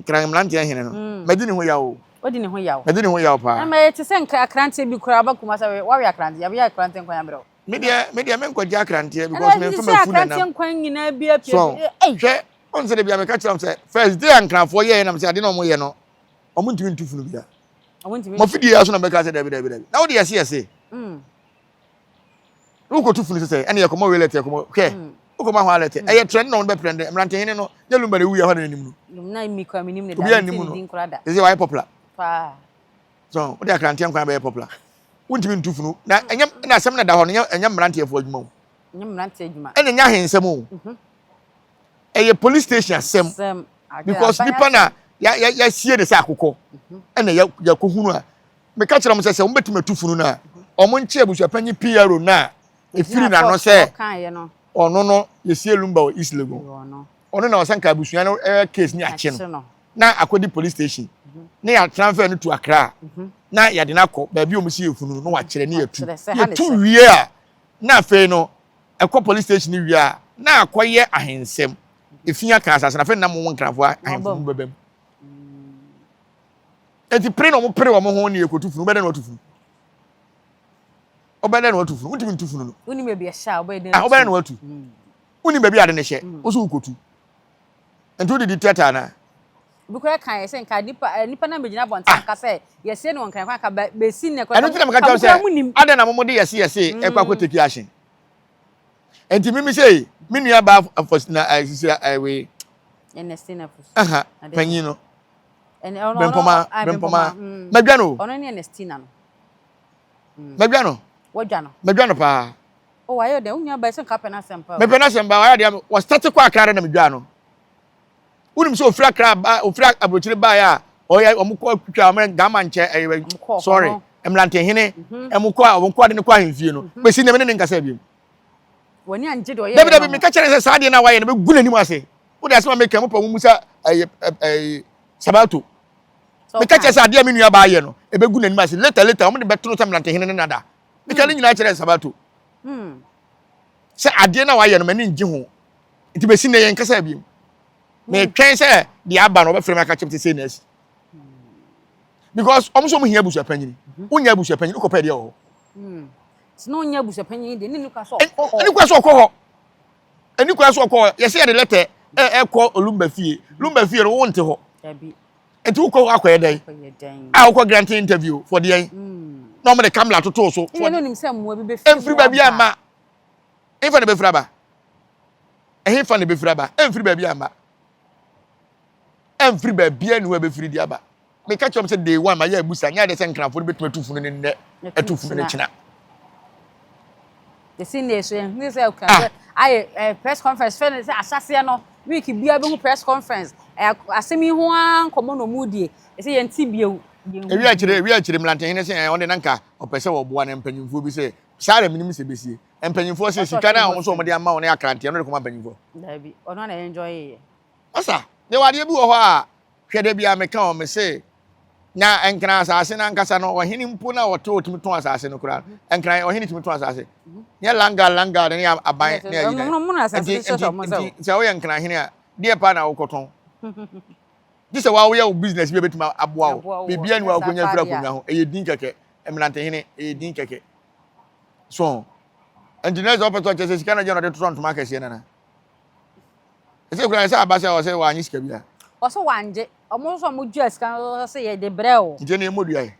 nkran mmeranteɛ hene no mɛdi ne ho yaw o. Odi ne ho yaw. Medi ne ho yaw paa. Ɛma ɛte sɛ nka akranteɛ bi koraa aba Kumasi a wawe akranteɛ, yɛabɛyɛ akranteɛ nkwan abrɛ wo. Me deɛ, me deɛ menkɔgye akranteɛ because memfa m'afu nanam. Ɛna ɛte sɛ akranteɛ nkwan nyinaa bi apue. So, hwɛ, ɔn sɛ dabi a meka kyerɛ wɔn sɛ first day a nkrafoɔ yɛɛ nam sɛ ade na wɔn yɛ no, wɔn ntumi ntu funu bia. Mo afidie aso na mɛka sɛ dabi dabi dabi. Na wode yɛse yɛse. Mm. Wokɔtu funu sɛ ɛne yɛkɔmɔ wei lɛtɛ yɛkɔmɔ hwɛ mm. wokɔmɔ ho alɛtɛ mm. ɛyɛ trend na wɔn bɛ trend mmerantehene no nyɛ lumba na ewu yɛ hɔ na anim no obi anim no ɛsɛ wayɛ popular so wode akranteɛ nkwan bɛyɛ popular wontumi ntu funu na ɛnyɛ na asɛm na da hɔ no ɛnyɛ mmeranteɛfoɔ adwuma o ɛna ɛnyɛ ahensɛm o mhm. ɛyɛ police station asɛm because nipa na yɛasie ne sɛ akokɔ mhm. ɛna yɛkɔhunu a Meka kyerɛ wɔn sɛ, sɛ wɔbɛtumi atu funu no a, wɔnkye abusuapanyin PRO no a ɛfiri n'ano sɛ ɔno no yɛsie Lumba wɔ East Legon. Ɔno na ɔsɛ nka abusua no ɛyɛ case ne akye no na akɔdi police station ne yɛ transfer no to Accra na yɛde no akɔ baabi a wɔn sie funu no na wakyerɛ ne yɛtu. Yɛtu wie a na afei no ɛkɔ police station wie a na akɔyɛ ahensɛm. Efi aka asase na afei na mo nkrafoɔ ahemfo mu bɛbam. Enti pere na wɔn pere wɔn ho ne ekotu funu. Wobɛdɛn na watu funu? Wobɛdɛn na watu funu? Wontumi ntu funu no. Wonim baabi ɛhyɛ a wobɛyɛ dɛn? Ah, wobɛdɛn na watu? Wonim baabi ade no hyɛ. Mm. Wo so wokotu. Nti wode di theatre anaa? Obi koraa kan yɛ sɛ nka nipa eh, nipa na mbɛgyina abɔnten ah. nka sɛ yɛsie no wɔ nkran kwan ka bɛsi nnɛ koraa. Ɛno nti na meka kyerɛ sɛ adɛn na momode yɛse yɛse ɛkɔ akɔ take action. Nti mimi sɛ me nua baa Faustina sisi ɛwee. Ernestina Fosu. Aha, panyin no. Brempɔma, Brempɔma. Mm. Madwa no. Ɔno ne Ernestina no. Mm. Madwa no. Wadwa no. Madwa no paa. Oh, wayɛ dɛ, wo nua baa sɛ nka pɛ n'asɛm paa. Mepɛ n'asɛm paa, wayɛ deɛ wɔstate kɔ Akra na medwa no. Wonim sɛ ofiri Akra ba, ofiri aburokyire baeɛ a, ɔyɛ wɔn kɔ twa wɔn gama nkyɛ ɛyɛ sorry, mmerantehene, wɔn kɔ wɔn kɔ ade no kɔ ahemfie no. Mhm. Bɛsi na me ne ne nkasa bio. W'ani angye deɛ ɔyɛ. Dabi dabi, meka kyerɛ sɛ saa adeɛ no a wayɛ no bɛgu n'anim ase. Wode asɛm a meka mu pɛ wo mu sɛ ɛyɛ ɛyɛ sabato. Meka kyerɛ sɛ adeɛ a me nua baa yɛ no ɛbɛgu n'anim ase later later wɔn de bɛto no sɛ mmerantehene ne nada. Meka ne nyinaa kyerɛ sabato. Hmm. Sɛ adeɛ no a wayɛ no m'ani ngye ho. Nti bɛsi nnɛ yɛn kasa bio. Metwɛn sɛ deɛ aba no ɔbɛfrɛ me aka kyerɛ me sɛ sei na asi. Because wɔn nso wɔn hia abusuapanyin. Wonya abusuapanyin wokɔpɛ deɛ wɔ hɔ. Hmm. Sɛ na ɔnyɛ abusuapanyin deɛ ne nukwa sɛ ɔkɔ hɔ. Ne kwan sɛ ɔkɔ hɔ. Ɛni kwan sɛ ɔkɔ hɔ. Yɛsɛ yɛde lɛtɛ ɛkɔ Lumba fie. Lumba fie no wo nte hɔ. Nti wokɔ hɔ akɔyɛ dɛn? A wokɔ granting interview for deɛn? Na wɔn de camera totoo so. For ɛmfiri baabi a mma. Ɛmfa na ɛbɛfiri aba. Ɛhefa na ɛbɛfiri aba? Ɛmfiri baabi a mma. Ɛmfiri baabi a ne hɔ ɛbɛfiri de aba. Meka kyerɛ wɔn sɛ day one mayɛ abusa nyɛ adeɛ sɛ nkrafoɔ no bɛtumi atu funu no nnɛ atu funu no kyena. Yɛsi nne so yɛn sɛ ɔka sɛ ayɛ eh, press conference fɛ no sɛ ahyɛseɛ no week biara bɛhu press conference eh, asɛm yi ho ara nkɔmmɔ na ɔmu die ɛsɛ yɛn ti bio. Ewi akyire ewi akyire mmerantehene sɛ ɔde nanka ɔpɛ sɛ wɔboa no mpanyinfoɔ bi sɛ saa na menim sɛ bɛsie mpanyinfoɔ sɛ sika no a wɔn nso wɔde ama wɔn ne akranteɛ no de kɔma mpanyinfoɔ. Daabi ɔno na enjoy yɛ. Ɔsa yɛwɔ adeɛ bi wɔ hɔ a hwɛ da bi a meka wɔn mese na nkran asase no ankasa no ɔhene mpo na ɔte ɔtumi tɔn asase no koraa nkran ɔhene tumi tɔn asase nyɛ langa langa ne aban ne ayi na nti nti nti sɛ woyɛ nkran hene a deɛ paa na wokɔtɔn gye sɛ woyɛ wo business bi a bɛtumi aboa wo biribiara ni wa wokɔnya firi akonnwa ho ɛyɛ din kɛkɛ mmerantehene ɛyɛ din kɛkɛ so nti na sɛ ɔpɛ sɛ ɔkyɛ sɛ sika no gye na ɔde totɔ ntoma akɛseɛ nana Ɛsɛ kura ɛsɛ aba sɛ ɔsɛ wanye sika bia. Ɔsɛ wangye. Ɔmo nso ɔmo gye sika no ɔsɛ yɛde brɛ o. Nti ɛna emu dua yi.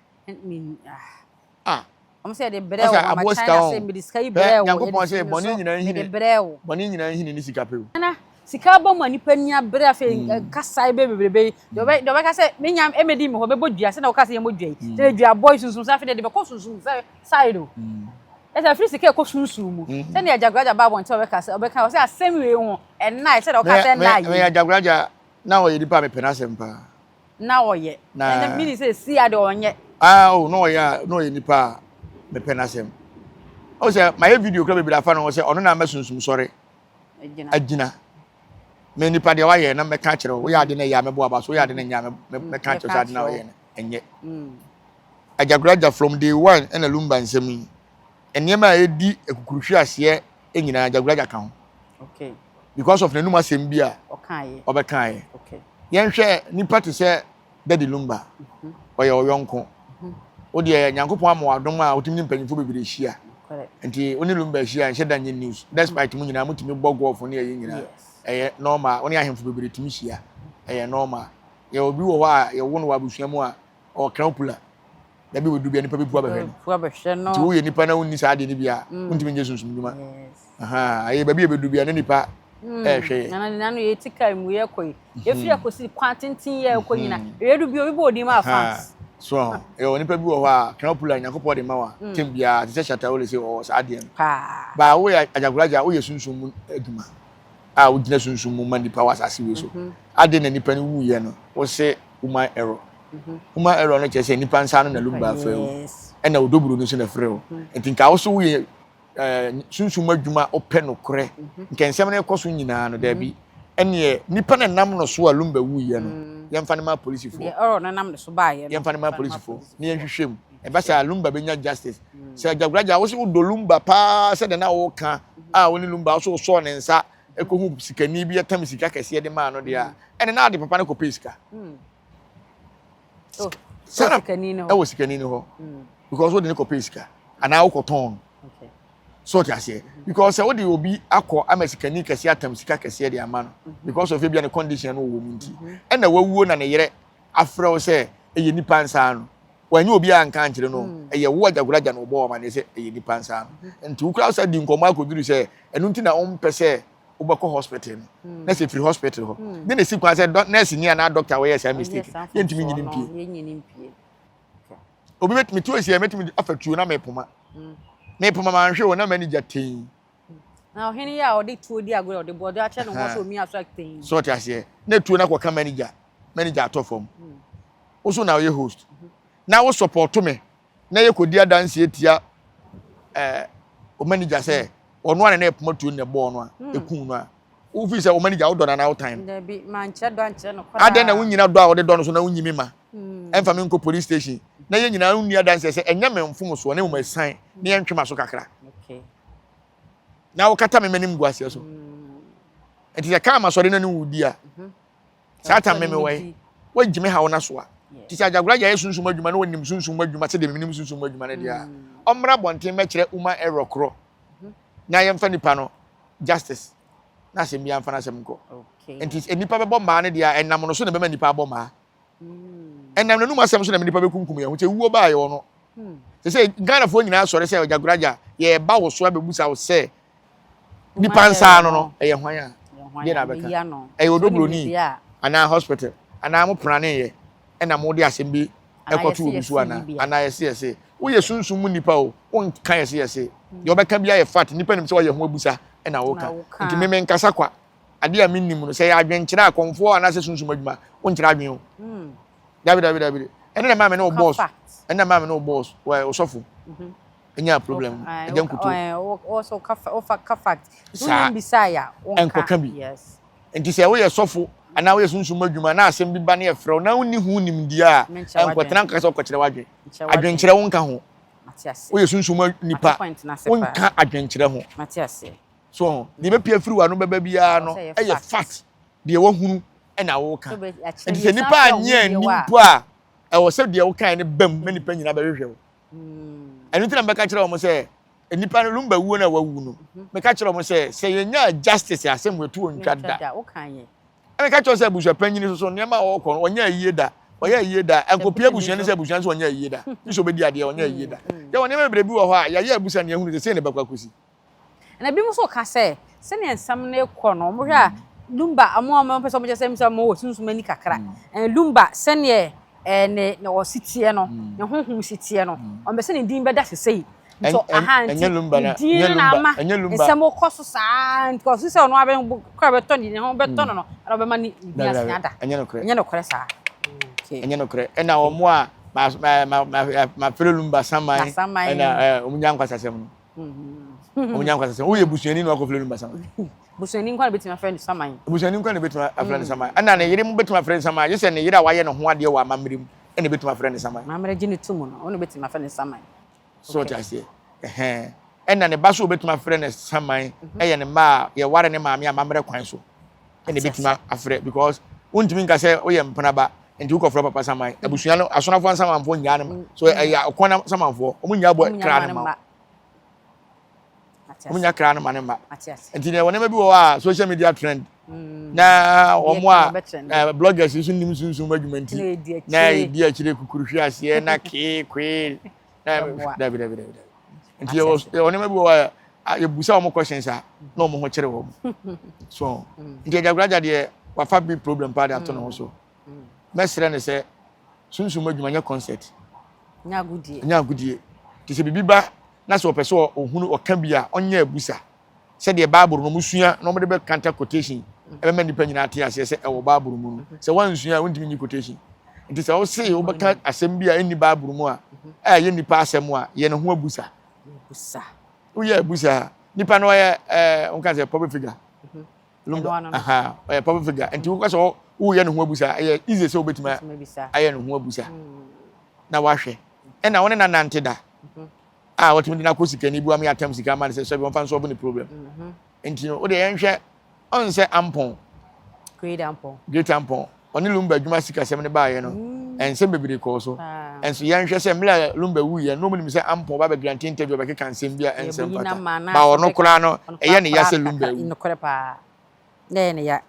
Ah. Ɔmo sɛ yɛde brɛ o. Mama China sɛ mede sika yi brɛ o. Nyankopɔn sɛ bɔne nyinaa nhini. Mede brɛ o. Bɔne nyinaa nhini ne sika pɛ o. Nana sika bɔ mu a nipa ni abere afei kasa ebe bebrebe yi. Deɛ ɔbɛka sɛ menya emedi mi hɔ bɛbɔ dua sɛ na ɔka sɛ yɛmmɔ dua yi. Sɛ dua bɔ yi sunsun sɛ afei deɛ de bɛkɔ sunsun sɛ side o. Ɛsɛ afiri sika ɛkɔ sunsum mu. Sɛnea Agyagoragya ba abɔnten a ɔbɛka sɛ ɔbɛka ɔsɛ asɛm wei ho ɛnna sɛdeɛ ɔka sɛ ɛnna yi. Me Agyagoragya na ɔyɛ nipa a mepɛ n'asɛm paa. Na ɔyɛ. Na ɛnna mini sɛ si ade ɔnyɛ. Ah oh na ɔyɛ a na ɔyɛ nipa a mepɛ n'asɛm. Ɔwɔ sɛ mayɛ video kora bebree afa no ho sɛ ɔno na ama sunsum sɔre agyina. Me nipa deɛ wayɛ na mɛka akyerɛ wo woyɛ ade na ɛyɛ a mɛbɔ aba so woyɛ ade na ɛnyɛ a mɛka akyerɛ wo sɛ ade na ɔyɛ no ɛnyɛ. Agyagoragya from day one ɛna Lumba nsɛm yi nneɛma a ɛdi akukuruhwi aseɛ nyinaa Agyagoragya ka ho. Okay. Because of n'anum asɛm bi a ɔbɛkaeɛ. Okay. Yɛnhwɛ nipa te sɛ Daddy Lumba mhm. ɔyɛ ɔyɔnko. Mhm. Wo deɛ Nyankopɔn ama wadom a wotumi ne mpanyinfoɔ bebree hyia. Nti wo ne Lumba hyia nhyɛ da nyɛ news. Despite mu nyinaa motumi bɔ golf ne ɛyɛ nyinaa. Ɛyɛ normal. Wo ne ahemfo bebree tumi hyia. Ɛyɛ normal. Yɛ obi wɔ hɔ a yɛwo no wɔ abusua mu a ɔwɔ crown pula da bi wɔdu bia nipa bɛpu abɛhwɛ no pu abɛhwɛ no nti woyɛ nipa na wonni saa adeɛ no bi a mm. wontumi nyɛ sunsum dwuma ɛyɛ baabi a bɛdu bia ne nipa mm. ɛɛhwɛ yɛ nana nana yɛ ti kaa mu yɛ kɔ yi yɛfiri mm-hmm. akɔsi kwan tenten yɛ kɔ nyina mm-hmm. yɛdu bi obi bɔ odin ma afans so ɛwɔ nipa bi wɔ hɔ a crown pula nyankopɔn de ma wa mm. tem biara te sɛ Shatta Wale sɛ ɔwɔ saa adeɛ no baa woyɛ agyakoragya woyɛ sunsum mu adwuma a wogyina sunsum mu ma nipa wɔ asase wei so mm-hmm. adeɛ na nipa no wuyɛ no wose human error human error no kyerɛ sɛ nipa nsa ano na lumba afrɛ wo ɛna odoburo no nso na frɛ wo nti nka wo so woyɛ ɛɛ sunsum adwuma wopɛ nokorɛ nka nsɛm no kɔ so nyinaa no daabi ɛneɛ nipa na nam no so a lumba wuyɛ no yɛmfa no ma polisifoɔ yɛmfa no ma polisifoɔ na yɛnhwehwɛ mu ɛba sɛ lumba bɛnya justice sɛ agyagoragya wo so wodɔ lumba paa sɛdeɛ na woka a wo ne lumba wo so wosɔɔ ne nsa ɛkɔhu sikani bi ɛtam sika kɛseɛ de maa no deɛ a ɛne na ade papa no kɔpɛ sika oh, sana ɛwɔ sikani no hɔ hmm. because wode ne kɔpɛ sika anaa wokɔtɔn no so ɔte aseɛ because sɛ wode obi akɔ ama sikani kɛseɛ atam sika kɛseɛ de ama no mhm. because of ebia ne condition no wɔ mu nti mhm. ɛna wawuo na ne yerɛ afrɛ wo sɛ ɛyɛ nipa nsa ano wɔnyɛ obi a nka nkyerɛ no hmm. ɛyɛ wo agyagoragya na ɔbɔ ɔma ne sɛ ɛyɛ nipa nsa ano mhm. nti wokura sɛ di nkɔmmɔ akɔduru sɛ ɛno nti na wompɛ sɛ wobɛkɔ hospital no hmm. na sɛ firi hospital hɔ hmm. ne na esi kwan sɛ nurse ni anaa doctor wɔyɛ saa mistake yɛntumi nyini mpie obi bɛtumi tuo esi yɛ mɛtumi afa tuo na mɛpoma hmm. mɛpoma maa nhwɛ wɔ na manager tɛn. Na ɔhene yi a ɔde tuo di agorɔ ɔde bɔ ɔde akyɛ ne ho sɛ omi aso atɛn. So ɔte aseɛ na tuo na kɔka manager manager atɔ fam woso na ɔyɛ host na wo support me na yɛkɔdi adanseɛ tia ɛɛ o manager sɛ ɔno a na na ɛpoma tuo na ɛbɔɔ no a hmm. ɛkum no a wofi sɛ o manager wodɔ no anaa wotan no dabi mankyerɛ dɔ ankyerɛ no koraa adɛn na wonyina dɔ a wɔde dɔ no so na wonyi me ma hmm. ɛmfa me nkɔ police station na yɛn nyinaa wonni adanseɛ sɛ ɛnyɛ me mfomsoɔ na mmom ɛsan na yɛntwe ma so kakra na wokata me m'anim gu aseɛ so hmm. nti sɛ kaa ma sɔre no ne wodi a mhm. Saa tam me mewɔ yi, woagye me haw no asoa. Nti sɛ Agyagoragya yɛ sunsum adwuma na ɔnim sunsum adwuma sɛdeɛ menim sunsum adwuma no deɛ a, ɔmmra abɔnten mmɛkyerɛ human error korɔ na yɛmfa nipa no justice na asɛm biara mfa n'asɛm nkɔ. Nti sɛ nipa bɛbɔ mmaa no deɛ a, ɛnam no so na ɛbɛma nipa abɔ mmaa. Ɛnam n'anum asɛm so na nnipa bɛkunkum yɛn ho sɛ wuo baa yɛwɔ no. Sɛ sɛ Ghanafoɔ nyinaa sɔre sɛ Ɔgyagoraagya yɛreba wo so abɛbusa wo sɛ nipa nsa ano no ɛyɛ hwan a deɛ na abɛka ɛyɛ odobroni anaa hospital anaa mo praneeɛ ɛna mo de asɛm bi ɛkɔto obi so anaa anaa yɛse yɛse woyɛ sunsum mu nipa o wonka yɛse yɛse deɛ ɔbɛka bi ayɛ fat nipa nim sɛ ɔyɛ ho abusa ɛna woka nti meme nkasa kwa adeɛ a mennim no sɛ yɛ adwenkyerɛ akɔmfoɔ anaasɛ sunsum adwuma wonkyerɛ adwen o hmm. dabi dabi dabi ɛne na maame ne wo boss ɛne na maame ne wo boss wɔ ɔsɔfo mhm. nya problem ɛgya nkuto saa ɛnkɔka bi nti sɛ woyɛ sɔfo anaa woyɛ sunsum adwuma na asɛm bi ba ne yɛfrɛ wo na wonni ho nimdeɛ a ɛnkɔtena nka sɛ wokɔkyerɛ w'adwen adwenkyerɛ wo nka ho woyɛ sunsum nipa wonka adwenkyerɛ ho so deɛ bɛpia firi w'ano bɛba biara no ɛyɛ fact deɛ wahunu ɛna woka nti sɛ nipa anyɛ ani mpo a ɛwɔ sɛ deɛ wokae no bam na nipa nyinaa bɛhwehwɛ wo ɛno nti na mɛka kyerɛ wɔn sɛ nnipa no lumba wuo no a wawu no mhm. meka kyerɛ wɔn sɛ sɛ yɛnya justice asɛm wɔatu wɔn ntwa da ɛna kyerɛ sɛ abusua panyin soso nneɛma a wɔkɔ no wɔnyɛ ayie da wɔyɛ ayie da nkɔpie abusua no sɛ abusua no sɛ wɔnyɛ ayie da ne sɛ wɔbɛdi adeɛ wɔnyɛ ayie da mm, mm. yɛwɔ nneɛma bebree bi wɔ hɔ a yɛayɛ abusa ne yɛhunu sɛ sei na ɛbɛkɔ akɔsi Na ebinom nso ka sɛ, sɛnea nsɛm no rekɔ no, wɔhwɛ a, Lumba, wɔn a wɔpɛ sɛ wɔkyerɛ sɛ sɛ wɔwɔ sunsum ani kakra. Mm. Lumba, sɛnea ɛɛ ne ne ɔsi teɛ no, mm. ne honhom si teɛ no, mm. wɔn bɛ sɛ ne din bɛda sesei. Nti aha nti ne din no na ama nsɛm kɔ so saa nti ɔsi sɛ ɔno abɛ kora bɛtɔ ne ho bɛtɔ no no ɛna ɔbɛma ne din ase ada. Ɛnyɛ nokorɛ saa. Ɛnyɛ nokorɛ. Ɛna wɔn a ma ma ma ma fere Lumba saman ɛna wɔn nya nkwasasɛm no. Wɔn nya nkwasasɛm. Woyɛ busuani na wakɔfrɛ no basaman. Busuani nkwa na betumi afrɛ no saman. Busuani nkwa na betumi afrɛ no saman. Ɛna ne yere mu betumi afrɛ no saman. Gye sɛ ne yere a wayɛ ne ho adeɛ wɔ amammerɛ mu ɛna betumi afrɛ no saman. Amammerɛ gye ne to mu no, ɔno betumi afrɛ no saman. So ɔte aseɛ. Ɛhɛn. Ɛna ne ba so obetumi afrɛ no saman ɛyɛ ne mma a yɛware ne maame amammerɛ kwan so. Ɛna ebetumi afrɛ because wontumi nka sɛ woyɛ mpena ba nti wokɔfrɛ papa saman. Abusua no asonafoɔ nsamanfoɔ nyaa no ma. So ɛyɛ ɔkɔn samanfoɔ wɔn nyaa bɔ kra no ma. Wɔn nya kra no ma ne mma. Nti deɛ nneɛma bi wɔ hɔ a social media trend mm. na wɔn a bloggers nso nim sunsun adwuma nti na edi akyire kukuru hwi aseɛ na kee kwee na dabi dabi dabi dabi. Nti yɛwɔ yɛwɔ nneɛma bi wɔ hɔ a yɛbusa wɔn questions a na wɔn ho kyerɛ wɔn. So nti Agyagoragya deɛ wafa big problem paa de ato ne ho so. Mɛsrɛ ne sɛ sunsum adwuma nyɛ concert. Nyɛ agodie. Nyɛ agodie. Nti sɛ biribi ba na sɛ ɔpɛ sɛ ɔhunu ɔka bi a, ɔnyɛ abusa. Sɛdeɛ Bible no wɔsua na wɔde bɛkanta quotation ɛbɛma nnipa nyinaa ate aseɛ sɛ ɛwɔ Bible mu no. Sɛ woansua a wontumi nyi quotation. Nti sɛ wose wobɛka asɛm bi a ɛnni Bible mu a, a ɛyɛ nnipa asɛm a, yɛ ne ho abusa. Woyɛ abusa a, nipa no ɔyɛ ɛɛ wɔka sɛ public figure. Lumba aha ɔyɛ public figure nti wokɔ sɛ woyɛ ne ho abusa ɛyɛ easy sɛ wobɛtumi ayɛ ne ho abusa mm. na wahwɛ ɛna wo ne na nante da mhm. a wɔtumi de no akɔ sikani bi wame atam sika ama no sɛ sɛbi wɔmfa nsɔbo ne problem mhm. nti no wode yɛnhwɛ ɔn sɛ ampɔn great ampɔn ɔne lumba adwuma sikasɛm no baeɛ no mm. ɛnsɛm bebree kɔɔ so ɛnso yɛnhwɛ sɛ mmerɛ a lumba wuiɛ no ɔmu nim sɛ ampɔn ba bɛgrante interview ɔbɛkeka nsɛm bi a ɛnsɛm fata ba ɔno koraa no ɛyɛ ne ya sɛ lumba wu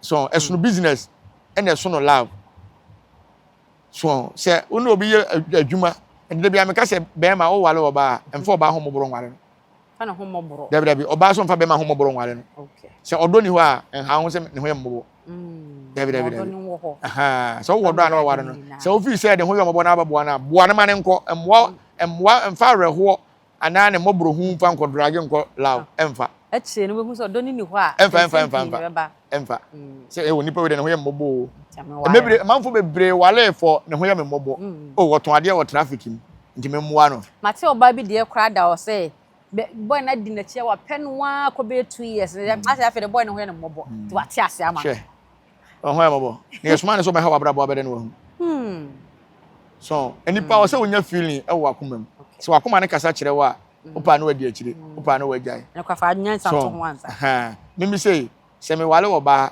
so ɛsono mm. business ɛna ɛsono love so sɛ wo ne obi yɛ adwuma ɛnna bi a meka sɛ bɛrima wowale ɔbaa ɛmfa ɔbaa ho mmɔborɔ nware no Fa ne ho mmɔborɔ. Dabi dabi, ɔbaa nso mfa bɛrima ho mmɔborɔ nware no. Okay. Sɛ ɔdɔ ni hɔ a, nha ho sɛ ne ho yɛ mmɔbɔ. Mm. Dabi dabi dabi. Sɛ wowɔ dɔ a na waware no. Sɛ wofii sɛ ne ho yɛ mmɔbɔ na abɛboa no a, boa no ma ne nkɔ. Mmoa mmoa mfa awerɛhoɔ anaa ne mmɔborɔ hu mfa nkɔ drage nkɔ love ɛmfa. Akyire no wobɛhu sɛ ɔdɔ no ni hɔ a, ɛmfa ɛmfa ɛmfa ɛmfa ɛmfa. Sɛ ɛwɔ nipa wei deɛ ne ho yɛ mmɔbɔ o. Mmebere amanfo bebree waree fɔ ne ho yɛ me mmɔbɔ. O wɔtɔn adeɛ wɔ traffic mu nti me mmoa no. Mate ɔbaa bi deɛ koraa da ɔsɛ boy no adi n'akyi a wapɛ no ara kɔ bɛyɛ 2 years asɛ afei de boy no ho yɛ no mmɔbɔ nti wate ase ama no. Hwɛ ɔho yɛ mmɔbɔ na yɛsoma ne sɛ ɔbɛha w'abrabɔ abɛdɛ no wahu. So nipa wɔ sɛ wonya feeling ɛwɔ wakoma mu sɛ wakoma no kasa kyerɛ wo a wopaa no wadi akyire wopaa no wagyae. So mimi sei sɛ meware ɔbaa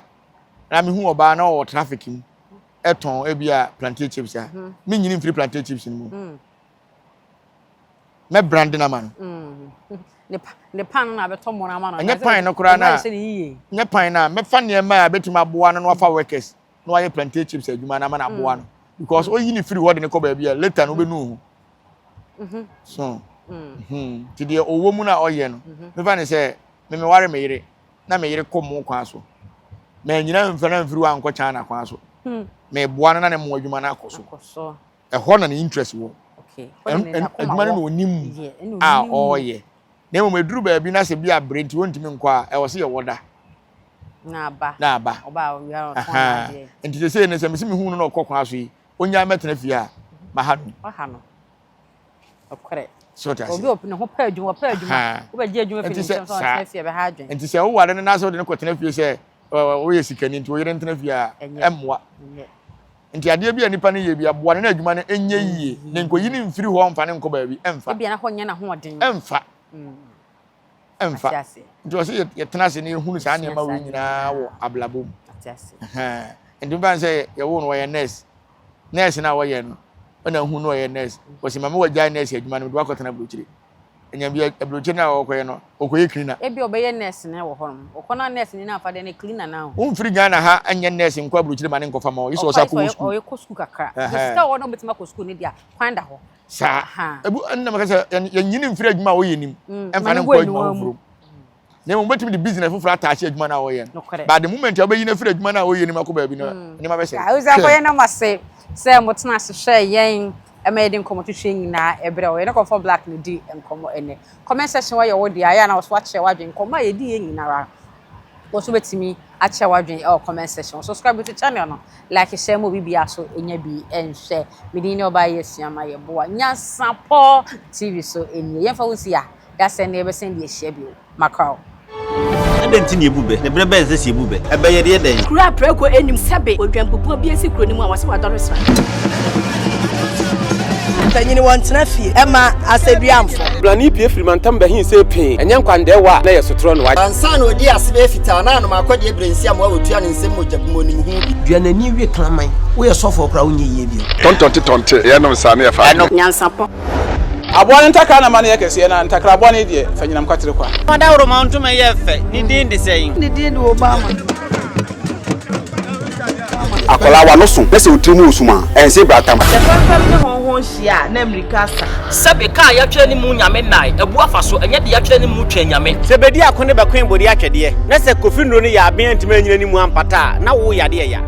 na mehu ɔbaa na ɔwɔ traffic mu ɛtɔn ebi a plantain chips a mhm. menyini mfiri plantain chips no mu mm. mɛ brand no ama no mm. ne pan no na abɛtɔ mmɔno ama no ɛnyɛ pan no koraa na nyɛ pan no a mɛfa nneɛma a bɛtumi aboa no na wafa workers na wayɛ plantain chips adwuma no ama no aboa no mm. Because oyi ne firi hɔ de ne kɔ baabi a later no wobɛnu ho. So nti deɛ ɔwɔ mu no a ɔyɛ no, mefa ne sɛ memeware me yere na me yere kɔ mo kwan so. Manyina mfa no amfiri hɔ ankɔ China kwan so. Meboa no na ne mmoa adwuma no akɔ so. Ɛhɔ na ne interest wɔ. Adwuma no na ɔnim mu a ɔreyɛ. Na mmom ɛduru baabi na sɛ bi abrɛ nti ɔntumi nkɔ a, ɛwɔ sɛ yɛwɔ da. Na aba. Na aba. Nti sɛsei no sɛ mese mehu no na ɔkɔ kwan so yi, ɔnyaa mɛtena fie a, maha no. Waha no. Ɔkorɛ. So ɔte aseɛ. Obi ɔpɛ ne ho pɛ adwuma, ɔpɛ adwuma. Wobɛgye adwuma fi ne nsam sɛ ɔntena fie ɛbɛha adwene. Nti sɛ woware no na sɛ wode no kɔtena fie sɛ woyɛ sikani nti wo yere ntena fie a, ɛmmoa. Nti adeɛ bi a nipa no yɛ bi aboa no na adwuma no ɛnyɛ yie na nkɔyi no mfiri hɔ mfa no nkɔ baabi ɛmfa. Ebia na hɔ nyɛ n'ahoɔden. Ɛmfa. Ɛmfa. Nti ɔsɛ yɛtena ase na yɛhunu saa nneɛma wei nyinaa wɔ abrabɔ mu. Nti mfa sɛ yɛwo no wɔyɛ nurse. Nurse no a wɔyɛ no ɛna hu no ɔyɛ nurse. Wɔsi maame wɔgyae nurse adwuma no mede wakɔtena aburokyire. Ɛnya bi aburokyire no a ɔkɔyɛ no ɔkɔyɛ cleaner. Ebi ɔbɛyɛ nurse no wɔ hɔ nom. Ɔkɔ na nurse ni no amfa deɛ no cleaner no aho. Womfiri Ghana ha nyɛ nurse nkɔ aburokyire ma ne nkɔfa ma wo. Gye sɛ ɔsan kɔ sukuu. Ɔyɛ kɔ sukuu kakra. Sika wɔ hɔ na ɔbɛtumi akɔ sukuu no deɛ a kwan da hɔ. Saa. Ebu ɛnna mɛka sɛ yɛnyini mfiri adwuma a wɔyɛ nim ɛmfa no nkɔ adwuma foforɔ mu. Na mmom wobɛtumi de business foforɔ ataakye adwuma no a wɔyɛ no. But the moment a wobɛyi no afiri adwuma no a wɔyɛ no mu akɔ baabi no, nneɛma bɛsɛe. Abusuafo yɛn mo ase sɛ motena ase hwɛ yɛn ma yɛde nkɔmmɔtwetwe nyinaa ɛbrɛ wo. Yɛne Kɔmfɔ Black na ɛdi nkɔmmɔ ɛnnɛ. Comment section hɔ yɛ wo dea, ɛyɛ a na wo nso woakyerɛ w'adwene. Nkɔmmɔ a yɛdi yɛ nyinara wo nso wobɛtumi akyerɛ w'adwene ɛwɔ comment section hɔ. Subscribe to channel no, like, share ma obi biara so ɛnya bi nhwɛ. Me din ne Ɔbaa Yɛsua Ma Yɛboa. Nyansapɔ TV so nie. Yɛmfa wo nsi ha. Dasɛn na yɛbɛsan de ahyia bio. Macau. Adɛn nti na yɛbu bɛ? Na berɛ bɛn na ɛsɛ sɛ yɛbu bɛ? Ɛbɛ yɛde yɛ dɛn? Kuro a prako nnim sɛbe odwanpupuo bi asi kuro no mu a wɔse wadɔre sra. Mpanyini wɔntena fie ɛma asɛduamfo. Blani pue firi mantam bɛhe see pee, ɛnyɛ nkwandɛɛwa a na ɛyɛ sotorɔ no. Ansa na ɔdii ase bɛyɛ fitaa na anom akɔdeɛ berɛ nsi amoa wɔtua ne nsam mogya bu mu ɔnim ho bi. Dua n'ani we kraman. Woyɛ sɔfoɔ koraa wonyɛ yie bio. Tɔntɔnte tɔnte yɛnom saa ne yɛfa adwene. Nyansapɔ. Aboa no ntakra na ma no yɛ kɛseɛ, na ntakra bɔne deɛ, fa nyinam kwatere kwa. Ɔdawuroma ntoma yɛ fɛ, ne din de sɛn? Ne din de Obama. Akwadaa w'ano so na sɛ wo tiri mu wɔ sum a, ɛnse bratam. Sɛ fɛmfɛm ne hɔnhɔn hyia a, na mmirika asa. Sɛbe ka a yɛatwerɛ ne mu Nyame nnae, abu afa so, ɛnyɛ deɛ yɛatwerɛ ne mu Twɛn Nyame. Sɛ bedi ako ne bɛkoe bode atwɛdeɛ, na sɛ Kofi nnuro no yɛ aben antumi anyina ne mu ampata a, na wo yadeɛ ya.